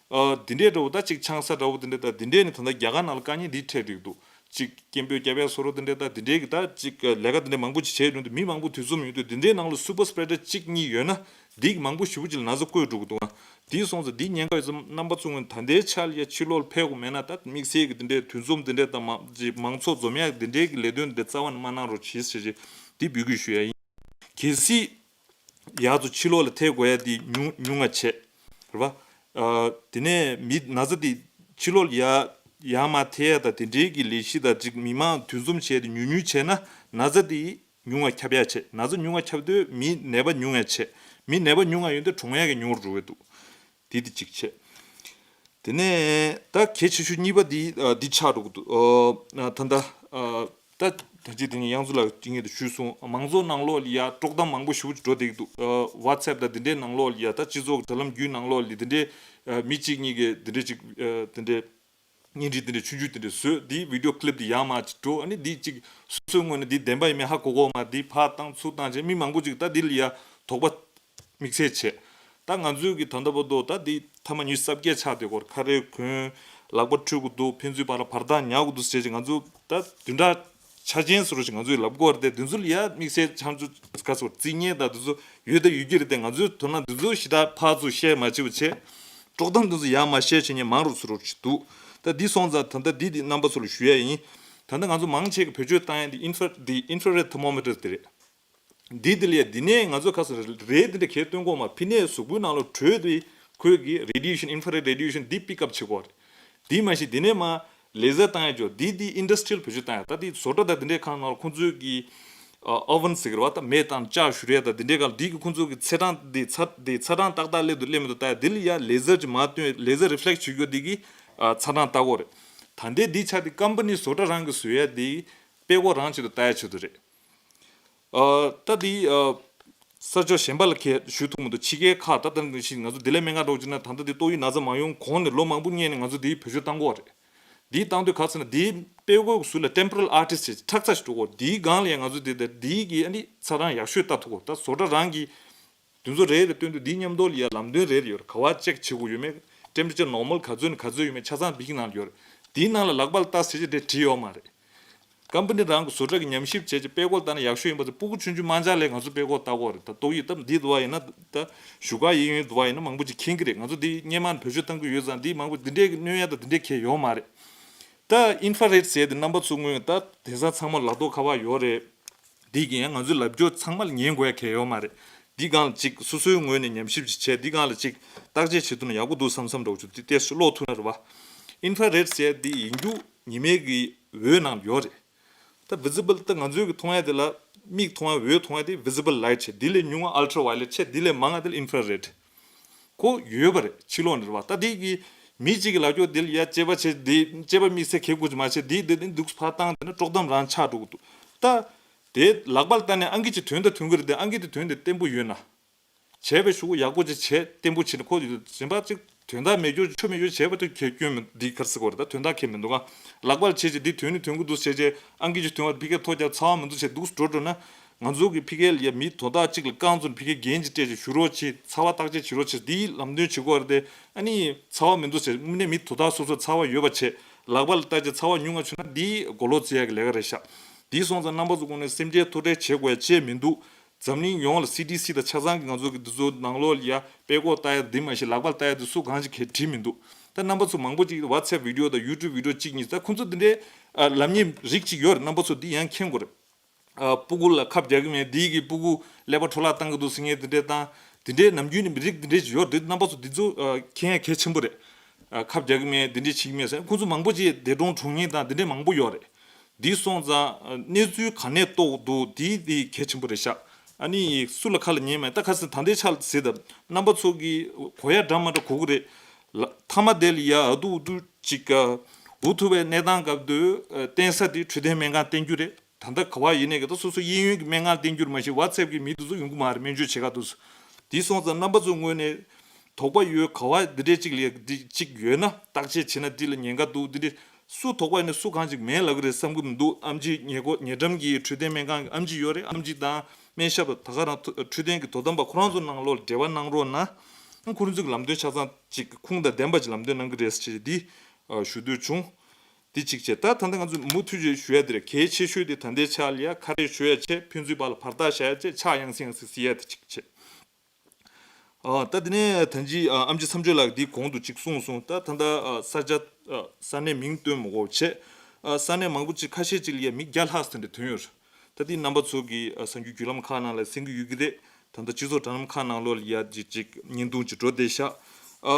ཨ་འདི་འདྲས་འདྲ་བོ་ད་ཅིག་ཆང་ས་འདྲ་བོ་འདི་འདྲས། ད་འདི་འདྲས་ནི་ད་ལྟ་རྒྱ་གར་ནང་ལ་དཀའ་ངལ་འདི་འཕྲད་འགྲིག་འདུག་ཅིག་སྐད་འབོད་རྒྱབ་ཡ་བཟོ་འདྲ་འདི་འདྲས། ད་འདི་འདྲས་ཀྱི་ད་ཅིག་ལས་ཀ་འདི་འདྲས་མང་པོ་ཅིག་བྱས་ཡོང་དུས་མི་མང་པོ་འདུ་འཛོམས་ཡོང་དུས་འདི་འདྲས་ནང་ལ་སུ་པར་སི་པྲེ་ཌར་གཅིག་གཉིས་ཡོད་ན་འདི་གི་མང་པོ་ཞེ་པོ་ཅིག་ལ་ན་ཚ་བཀོད་འགྲོ་གི་འདུག་ཨ། དེ་སོང་ཙང་འདི་ཉེན་ཁ་ཡོད་ཙང་རྣམ་པ་ཚོ་ངོས་ད་ལྟའི་ཆར་ལ་ཡ་ཕྱི་ལོགས་ལ་ཕེབས་དགོས་མེད་ན། ད་དམིགས་བསལ་གྱི་འདི་འདྲའི་འདུ་འཛོམས་འདི་འདྲའི་དང་མང་ཅིག་མང་ཚོགས་འཛོམས་ཡ་འདི་འདྲའི་གི་ལས་དོན་འདི་རྩ་བ་ནས་མ་གནང་རོགས་བྱེད་ཟེར་ཅིག་འདི་འབོད་སྐུལ་ཞུ་ཡ་ཡིན། གལ་སྲིད་ཡར་ཚོ་ཕྱི་ལོགས་ལ་ཐེབས་དགོས་ཡ་འདི་ཉུང་ཉུང་ང་བྱས་རེད་པ། ཨ་དེ་ནས་མི་ན་ཚ་འདི་ཕྱི་ལོགས་ལ་ཡ་ཡར་མར་ཐེབས་ཡ་དང་དེ་འདྲའི་གི་ལས་གཞི་དང་ཅིག་མི་མང་འདུ་འཛོམས་བྱས་ཏེ་ཉུང་ཉུང་བྱས་ན་ན་ཚ་འདི་ཉུང་ང་ཁྱབ་ཡ་བྱས། ན་ཚ་ཉུང་ང་ཁྱབ་དུས་མི་ནད་པ་ཉུང་ང་བྱས། མི་ནད་པ་ཉུང་ང་ཡོང་དུས་གྲོངས་ཡ་གི་ཉུང་རུ་འགྲོ་གི་འདུག་དེ་དེ་གཅིག་བྱས། དེ་ནས་ད་གལ་ཆེ་ཤོས་གཉིས་པ་འདི་ཨ་འདི་ཆགས་འགྲོ་གི་འདུག་ཨ་ད་ལྟ་ཨ་ད་ད་ཅི་དེ་ནས་དབྱངས་འཛོམས་ལགས་ཀྱིས་ངེད་དུ་ཞུས་སོང་། མང་ཚོགས་ནང་ལོགས་ལ་ཡ་དཀྲོག་གཏམ་མང་པོ་ཞེ་པོ་ཅིག་འགྲོ་བསྡད་ཀྱི་འདུག་ཨ་ཝ་ཊི་སེབ་དང་དེ་འདྲའི་ནང་ལོགས་ལ་ཡ་ད་སྤྱི་ཚོགས་ཀྱི་དྲ་ལམ་བརྒྱུད་ནང་ལོགས་ལ་དེ་འདྲའི་ཨ་མི་གཅིག་གཉིས་ཀྱིས་དེ་འདྲའི་ཅིག་ཨ་དེ་འདྲའི་བརྙན་འཕྲིན་དེ་འདྲ་ཆུང་ཆུང་དེ་འདྲ་བཟོས། དེའི་བི་ཌིའོ་ཀི་ལིབ་དེ་ཡར་མར་ཅིག་འགྲོ། ཨ་ནི་འདི་ཅིག་སོ་སོའི་ངོས་ནས་འདི་བདེན་པ་ཡིན་མིན་ཧ་གོ་གོ་མ། འདི་ཕར་བཏང་ཚུར་བཏང་བྱས་མི་མང་པོ་ཅིག་ད་འདི་ལ་ཡ་དོགས་པ་དམིགས་བསལ་བྱས། ད་ང་ཚོའི་གི་ད་ལྟ་བར་དུ་ད་འདི་ཐ་མ་ཉི་ཤུ་རྩ་བརྒྱད་ཆགས་བསྡད་ཀྱི་ཡོད་རེད། ཁ་རས་གོན། ལག་པ་འཁྲུད་ཀྱི་འདུག་ཕན་ཚུན་བར་ལ་བར་ཐག་ཉར་དགོས་འདུག་ཟེར་བྱས་ང་ཚོ་ད་བདུན་ཕྲག་ཆ་ཅན་ཟེར་རོ་ཞིག་ང་ཚོས་ལབ་དགོས་རེད་དེ། དེ་ཚོ་ལ་ཡ་དམིགས་བསལ་ཆང་ཚུ་ག་ཚོད་རྩིས་ཉེས་དང་དེ་ཚོ་ཡོད་ད་ཡོད་ཀྱི་རེད་དེ། ང་ཚོའི་དོ་སྣང་དེ་ཚོ་ཞེ་དྲག་ཕར་ཚུར་བཤད་མ་བྱེད་པ་བྱས། དཀྲོག་གཏམ་དེ་ཚོ་ཡར་མར་བཤད་བྱེད་མཁན་མང་རུ་ཚུར་རུ་ཞིག་འདུག་ད་འདི་སོང་ཙང་ད་ལྟ་འདི་འདི་རྣམ་པ་ཚོ་ལ་ཞུ་ཡ་ཡིན། ད་ལྟ་ང་ཚོ་མང་ཆེ་གི་བེད་སྤྱོད་བཏང་ཡ་འདི་ཨིན་ཧྥ་འདི་ཨིན་ཧྥ་རེད་ཐར་མོ་མི་ཊར་དེ་རེད། འདི་དེ་ལ་ཡ་འདི་ནས་ང་ཚོ་ཁ་སང་རེད་འདི་འདྲ་གས་སྟོན་གོ་མ། ཕི་ནས་གཟུགས་པོའི་ནང་ལ་དྲོད་དེ་ཁོས་གི་radiation infrared radiation འདི་pick up བྱེད་གོ་རེད། འདི་མ་གཞི་འདི་ནས་མ་ལེ་ཟར་བཏང་ཡ་ཅོ་འདི་འདི་ཨིན་ཌ་སི་ཊི་རི་ཡལ་བེད་སྤྱོད་བཏང་ཡ། ད་འདི་བཟོ་གྲྭ་དང་འདི་འདྲའི་ཁང་ནང་ལ་ཁོང་ཚོས་གི་ཨ་ཨོ་ཝན་ཟེར་གི་རེད་བ། ད་མེ་བཏང་ལྕགས་བཞུ་རེད། ད་འདི་འདྲའི་ག་ལ་འདི་གི་ཁོང་ཚོས་གི་ཚེས་གྲངས་འདི་ཚ་འདི་ཚ་གྲངས་ཏག་ཏག་སླེབས་འདུག་སླེབས་མི་འདུག་ལྟ་ཡ། འདི་ལ་ཡ་ལེ་ཟར་ཅིག་མར་བཏོན། ལེ་ཟར་རི་ཕི་ལེག་ཊི་བྱེད་རྒྱུ་འདི་གི་ཨ་ཚ་གྲངས་ལྟ་གོ་རེད། ད་འདི་འདི་ཆ་འདི་ཀམ་པ་ནི་བཟོ་གྲྭ་རང་གི་བཟོ་ཡ་འདི་དཔེ་ཁོ་རང་ཆེད་དུ་ལྟ་ཡ་ཆེད་དུ་རེད། ཨ་ད་འདི་ཨ་ས་ཕྱོགས་གཞན་པ་ལ་ཁས་ཞུ་ཐུབ་མི་འདུག་ཕྱི་རྒྱལ་ཁག་ད་ལྟ་ནང་བཞིན་ང་ཚོ་འདི་ལས་སྨན་ཁང་འགྲོ་བྱུང་ན་ད་ལྟ་འདི་ཏོག་དབྱིབས་ན་ཚ་མ་ཡོང་གོང་ནས་ལོ་མང་པོ་སྔོན་ནས་ང་ཚོ་འདི་བེད་སྤྱོད་བཏང་གི་ཡོད་རེད། འདི་བཏང་དུས་ག་ཚོད་ན་འདི་ དཔྲལ་མགོ་གི་ཟུར་ལ་temporal artist ཅེས་ཁྲག་རྩ་ཞིག་འགྲོ་གོ། དེའི་སྒང་ལ་ཡང་ང་ཚོ་དེ་དེ་དེའི་གི་ཨ་ནི་ཚ་གྲང་ཡག་ཤོས་ལྟ་ཐུབ་གོ། ད་བཟོ་གྲྭ་རང་གི་དེ་ཚོ་རེད་རེད་སྟོན་དུས་འདིའི་མཉམ་དུ་ལ་ཡ་ལམ་སྟོན་རེད་རེད་ཡོད་རེད། ག་བ་ཅེག་བྱེད་དགོས་ཡོད་མེད། temperature normal ག་ཚོད་ནས་ག་ཚོད་ཡོད་མེད་ཆ་ཚང་བི་གི་ནང་ལ་ཡོད་རེད། དེའི་ནང་ལ་ལག་པ་ལ་བལྟ་ཟེར་གྱི་དེ་བྲིས་ཡོད་མ་རེད། ཀམ་པ་ནི་རང་གི་བཟོ་གྲྭ་གི་ཉམས་ཞིབ་བྱས་རྗེས་དཔྲལ་མགོ་ལ་བལྟ་ན་ཡག་ཤོས་ཡིན་པ་ཚོ་སྤུ་གུ་ཆུང་ཆུང་མང་ཆ་ལས་ང་ཚོ་དཔྲལ་མགོ་ལ་བལྟ་གི་ཡོད་རེད། ད་ཏོག་དབྱིབས་སྟབས་འདི་འདུག་བ་ཡིན་ན། ད་བཞུགས་སྒར་གཡས་གཡོན་འདུག་བ་ཡིན་ན་མང་པོ་ཅིག་མཁྱེན་གྱི་རེད། ང་ཚོ་འདི་སྔོན་མ་ནས་བེད་སྤྱོད་གཏང་གི་ཡོད་ཙང་འདི་མང་པོ་འདི་འདྲའི་གནོད་ཡ་དང་འདི་འདྲའི་གལ་ཡོད་མ་རེད། ད་infrared ཟེར་དེ་རྣམ་པ་ཚོ་སྔོན་ད་དེང་སང་ཚང་མ་ལག་ཐོག་ཁ་པར་ཡོད་རེད། འདི་གིས་ཡང་ང་ཚོའི་ལབ་རྒྱུ་ཚང་མ་ལ་ཉན་དགོས་ཡ་གལ་ཡོད་མ་རེད། འདི་སྒང་ལ་ཅིག་སོ་སོའི་ངོས་ནས་ཉམས་ཞིབ་ཅིག་བྱས། འདི་སྒང་ལ་ཅིག་བརྟག་དཔྱད་བྱེད་ཐུབ་ན་ཡག་པོ་འདུག་བསམ་བསམ་འདྲ་བོ་ཅིག་འདི་ཏོག་ཙམ་ཀློག་ཐུབ་ན་རེད་བ། Infrared ཟེར་ཡ་འདི་ཡིན་རྒྱུ་ཉི་མའི་གི་འོད་ནང་ཡོད་རེད། ད་visible ད་ང་ཚོའི་གི་མཐོང་ཡ་དེ་ལ་མིག་མཐོང་ཡ་འོད་མཐོང་ཡ་དེ་visible light བྱས། འདི་ལས་ཉུང་བ་ultraviolet བྱས། འདི་ལས་མང་བ་དེ་ལ་infrared ཁོ་ཡོད་པ་རེད། ཕྱི་ལོགས་ནས་རེད་བ། ད་འདི་གི་མི་གཅིག་གི་ལབ་རྒྱུ་འདི་ལ་ཡ་དཔྱད་པ་བྱས། འདི་དཔྱད་པ་དམིགས་བསལ་གལ་དགོས་ཀྱི་མ་བྱས། འདི་འདི་འདི་འདུག་ཕར་བཏང་དེ་ན་དཀྲོག་གཏམ་རང་ཆགས་འགྲོ་གི་འདུག་ད་དེ་ལག་པ་ལ་བལྟས་ནས་ཨང་ཀི་ཅིག་དོན་དང་མཐུན་གི་རེད་དེ། ཨང་ཀི་དེ་དོན་དེ་བརྟན་པོ་ཡོད་ན། བྱས་པའི་ཤུགས་ཡག་པོ་ཅིག་བྱས་བརྟན་པོ་བྱས་ནས་ཁོ་རིན་པ་ཅིག་དོན་དག་མེད་རྒྱུ་ཆོ་མེད་རྒྱུ་བྱས་པ་དེ་ཁྱོད་སྐྱོན་མི་འདི་གར་སི་གོ་རེད། ད་དོན་དག་ཁྱད་མི་འདུག་ག་ལག་པ་ལ་བྱས་ཅིག་འདི་དོན་ནི་དོན་གི་འདུག་བྱས་ཅིག་ཨང་ཀི་ཅིག་དོན་བ་ཕི་ཀའི་ཐོ་རྒྱབ་ཚ་བ་མི་འདུག་བྱས་འདུག་འགྲོ་འགྲོ་ན། ང་ཚོ་གི་ཕི་ཀའི་ལ་ཡ་མི་དོ་བདག་ཅིག་ལ་རྐང་བཙུགས་ཕི་ཀའི་འགན་ཅིག་སྤྲད་ཅིག་ཞུ་རོགས་བྱེད། ཚ་བ་བརྟག་དཔྱད་བྱེད་རོགས་བྱེད། འདིའི་ལམ་སྟོན་བྱེད་དགོས་རེད་དེ། ཨ་ནི་ཚ་བ་མི་འདུག་བྱས་དངོས་གནས་མི་དོ་བདག་སོ་སོ་ཚ་བ་ཡོད་པ་བྱས། ལག་པ་ལ་བལྟས་ཅིག་ཚ་བ་ཉུང་ང་བྱུང་ན་འདི་མགོ་ལོག་བརྩི་ཡ་གི་ལས་ཀ་རེད་ཤག་འདི་སོང་ཙང་རྣམ་པ་ཚོ་ཁོང་ནས་སེམས་ཁྲལ་ཐུགས་ཁྲལ་བྱེད་དགོས་ཡ་ཅེས་མི་འདུག་འཛམ་གླིང་ཡོངས་ལ་སི་ཌི་སི་དང་ཆ་ཚང་གི་ང་ཚོ་གི་འདི་ཚོ་ནང་ལོགས་ལ་ཡ་དཔྲལ་མགོ་ལྟ་ཡ་འདི་མ་གཞི་ལག་པ་ལྟ་ཡ་འདི་སུ་གང་ཅིག་གིས་བྲིས་མི་འདུག་ད་རྣམ་པ་ཚོ་མང་པོ་ཅིག་WhatsApp video དང་YouTube video གཅིག་གཉིས། ད་ཁོང་ཚོ་འདི་འདྲའི་ཨ་ལབ་མཁན་རིགས་ཅིག་ཡོད་རེད། རྣམ་པ་ཚོ་འདི་ཡང་མཁྱེན་དགོས་རེད། ཨ་སྤུ་གུ་ལ་ཁབ་རྒྱག་གི་མེད། འདི་གི་སྤུ་གུ་ཀླད་པ་འཕྲོ་བརླག་བཏང་གི་འདུག་ཟེར་མཁན་འདི་འདྲའི་དང་། འདི་འདྲའི་ནམ་རྒྱུན་ནས་མི་རིགས་འདི་འདྲའི་ཅིག་ཡོད་རེད། འདི་རྣམ་པ་ཚོ་འདི་ཚོ་ཨ་མཁྱེན་ཡ་གལ་ཆེན་པོ་རེད། ཨ་ཁབ་རྒྱག་གི་མེད། འདི་འདྲའི་བྱེད་ཀྱི་མེད་ཟེར། ཁོང་ཚོ་མང་པོ་ཅིག་འདས་གྲོངས་གྲོངས་མཁན་དང་འདི་འདྲའི་མང་པོ་ཡོད་རེད། འདི་སོང་ཙང་ཨ་གནས་ཚུལ་ག་ནས་རྟོགས་འདུག་འདི་འདི་གལ་ཆེན་པོ་རེད་ཤག་ཨ་ནི་སུ་ལ་ཁ་ལ་ཉན་མེད། ད་ཁ་སང་ད་ལྟའི་ཆ་ལ་ཟེར་ད་རྣམ་པ་ཚོ་གི་གོ་ཡ་འདྲ་མ་འདྲ་གོ་གི་རེད། ལ་མཐའ་མ་དེ་ལ་ཡ་ཨ་འདུག་འདུག་ཅིག་ཨ་འུ་ཐུག་པའི་གནས་སྟངས་སྐབས་དུ་ཨ་བསྟེན་ས་དེ་འཕྲོད་བསྟེན་སྨན་ཁང་བསྟེན་རྒྱུ་རེད། ད་ལྟ་ག་བ་ཡིན་ནའི་གི་ད་སོ་སོ་གཡས་གཡོན་གྱི་སྨན་ཁང་བསྟེན་རྒྱུར་མ་གཞི་WhatsApp གི་མི་དེ་ཚོ་ཡོང་གི་མ་རེད། སྨན་བཅོས་བྱེད་ག་དུས་སུ། དེ་སོང་ཙང་རྣམ་པ་ཚོའི་ངོས་ནས་དོགས་པ་ཡོད། ག་བ་འདི་འདྲས་ཅིག་ལས་འདི་ཅིག་ཡོད་ན་བརྟག་དཔྱད་བྱེད་ན་འདི་ལ་ཉེན་ཁ་འདུག་འདི་འདྲས་སུ་དོགས་པ་ཡིན་ན་སུ་གང་ཅིག་མེད་ལབ་གི་རེད་བསམ་གི་མི་འདུག་ཨེམ་ཆི་ཉེ་འཁོར་ཉེ་འགྲམ་གྱི་འཕྲོད་བསྟེན་སྨན་ཁང་གི་ཨེམ་ཆི་ཡོད་རེད། ཨེམ་ཆི་དང་སྨན་ཞབས་ད་ག་རང་འཕྲོད་བསྟེན་གྱི་དོ་དམ་པ་ཁོ་རང་ཚོ་ནང་ལོགས་འབྲེལ་བ་གནང་རོགས་གནང་། ཁོ་རང་ཚོ་གི་ལམ་སྟོན་ཆ་ཚང་ཅིག་ཁུངས་དང་ལྡན་པ་ཅིག་ལམ་སྟོན་གནང་གི་རེད་ཟེར་འདི་ཞུ་འདོད་བྱུང་། འདི་གཅིག་བྱས། ད་ད་ལྟ་ང་ཚོས་མུ་མཐུད་ཅིག་ཞུ་ཡ་དེ་རེད། གལ་ཆེ་ཤོས་དེ་ད་ལྟའི་ཆ་ལ་ཡ་ཁ་རས་ཞུ་ཡ་བྱས། ཕན་ཚུན་བར་ལ་བར་ཐག་བཞག་ཡ་བྱས། ཕྱག་ཡང་སེ་ཡང་སེ་བྱེད་ཡ་དེ་གཅིག་བྱས། ཨ་ད་དེ་ནས་ད་ཅི་ཨ་ཨེམ་ཆི་མཚམས་གཅོད་ལགས་འདི་གོང་དུ་གཅིག་གསུངས་སོང་། ད་ད་ལྟ་ཨ་ས་ཆ་ཨ་ས་གནས་མིང་སྟོན་མི་དགོས་བྱས། ཨ་ས་གནས་མང་པོ་ཅིག་ཁ་ཤས་ཅིག་ལ་ཡ་མི་བརྒྱ་ལྷག་ཙམ་དེ་འདྲ་ཐོན་ཡོད་རེད། ད་འདི་རྣམ་པ་ཚོ་གི་ཨ་གསར་འགྱུར་བརྒྱུད་ལམ་ཁག་ནང་ལ་གསན་གྱི་ཡོད་ཀྱི་རེད། ད་ལྟ་སྤྱི་ཚོགས་དྲ་ལམ་ཁག་ནང་ལོགས་ལ་ཡ་ཅིག་ཅིག་བརྙན་ཐུང་ཅིག་འགྲོ་བསྡད་ཤག་ཨ་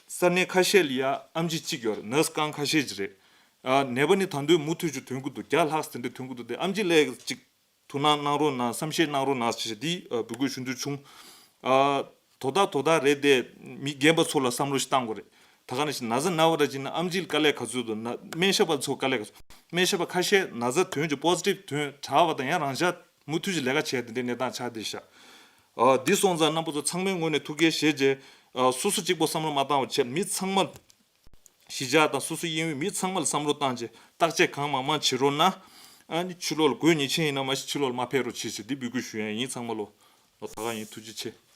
ས་གནས་ཁ་ཤས་ལ་ཡ་ཨེམ་ཆི་གཅིག་ཡོད་རེད། ནར་སི་རྐང་ཁ་ཤས་ཅིག་རེད། ཨ་ནད་པ་ནི་ད་དུང་མུ་མཐུད་ཅིག་ཐོན་གྱི་འདུག་བརྒྱ་ལྷག་ཙམ་དེ་འདྲ་ཐོན་གྱི་འདུག་དེ་ཨེམ་ཆི་ལ་ཅིག་ཐུགས་སྣང་གནང་རོགས་གནང་། བསམ་ཤེས་གནང་རོགས་གནང་ཞེས་འདི་ཨ་འབོད་སྐུལ་ཞུ་འདོད་བྱུང་། ཨ་དོ་བདག་དོ་བདག་རེད་དེ། མི་རྒན་པ་ཚོ་ལ་བསམ་བློ་ཞིག་བཏང་དགོས་རེད། ད་ག་ནང་བཞིན་ན་ཚ་ན་བ་འདྲ་ཅིག་ན་ཨེམ་ཆི་ལ་དཀའ་ལས་ག་ཚོད་འདུག་ན་སྨན་ཞབས་པ་ཚོ་དཀའ་ལས་ག་ཚོད། སྨན་ཞབས་པ་ཁ་ཤས་ན་ཚ་ཐོན་ཅིག་པོ་སི་ཊིབ་ཐོན་དྲག་པ་དང་ཡང་རང་འཇགས་མུ་མཐུད་ཀྱི་ལས་ཀ་བྱས་དེ་འདྲའི་གནས་སྟངས་ཆགས་བསྡད་ཤག་ཨ་འདི་སོང་ཙང་རྣམ་པ་ཚོ་ཚང་མའི་ངོས་ནས་ཐུགས་ཁུར་བཞེས་རྗེས་ཨ་སོ་སོ་གཅིག་པོ་བསམ་བློ་མ་བཏང་བ་བྱས། མི་ཚང་མ་གཞིས་ཆགས་དང་སོ་སོ་གཡས་གཡོན་མི་ཚང་མ་ལ་བསམ་བློ་བཏང་བྱས་བརྟག་དཔྱད་གང་མང་མང་བྱེད་རོགས་གནང་། ཨ་ནི་ཕྱི་ལོགས་ལ་གོས་ཉི་ཆེན་ཡིན་ན་མ་གཞི་ཕྱི་ལོགས་ལ་མ་ཕེབས་རོགས་བྱེད་ཅེས་འདི་འབོད་སྐུལ་ཞུ་ཡ་ཡིན། ཚང་མ་ལོ་ལོ་ད་ག་ཡིན། ཐུགས་རྗེ་ཆེ།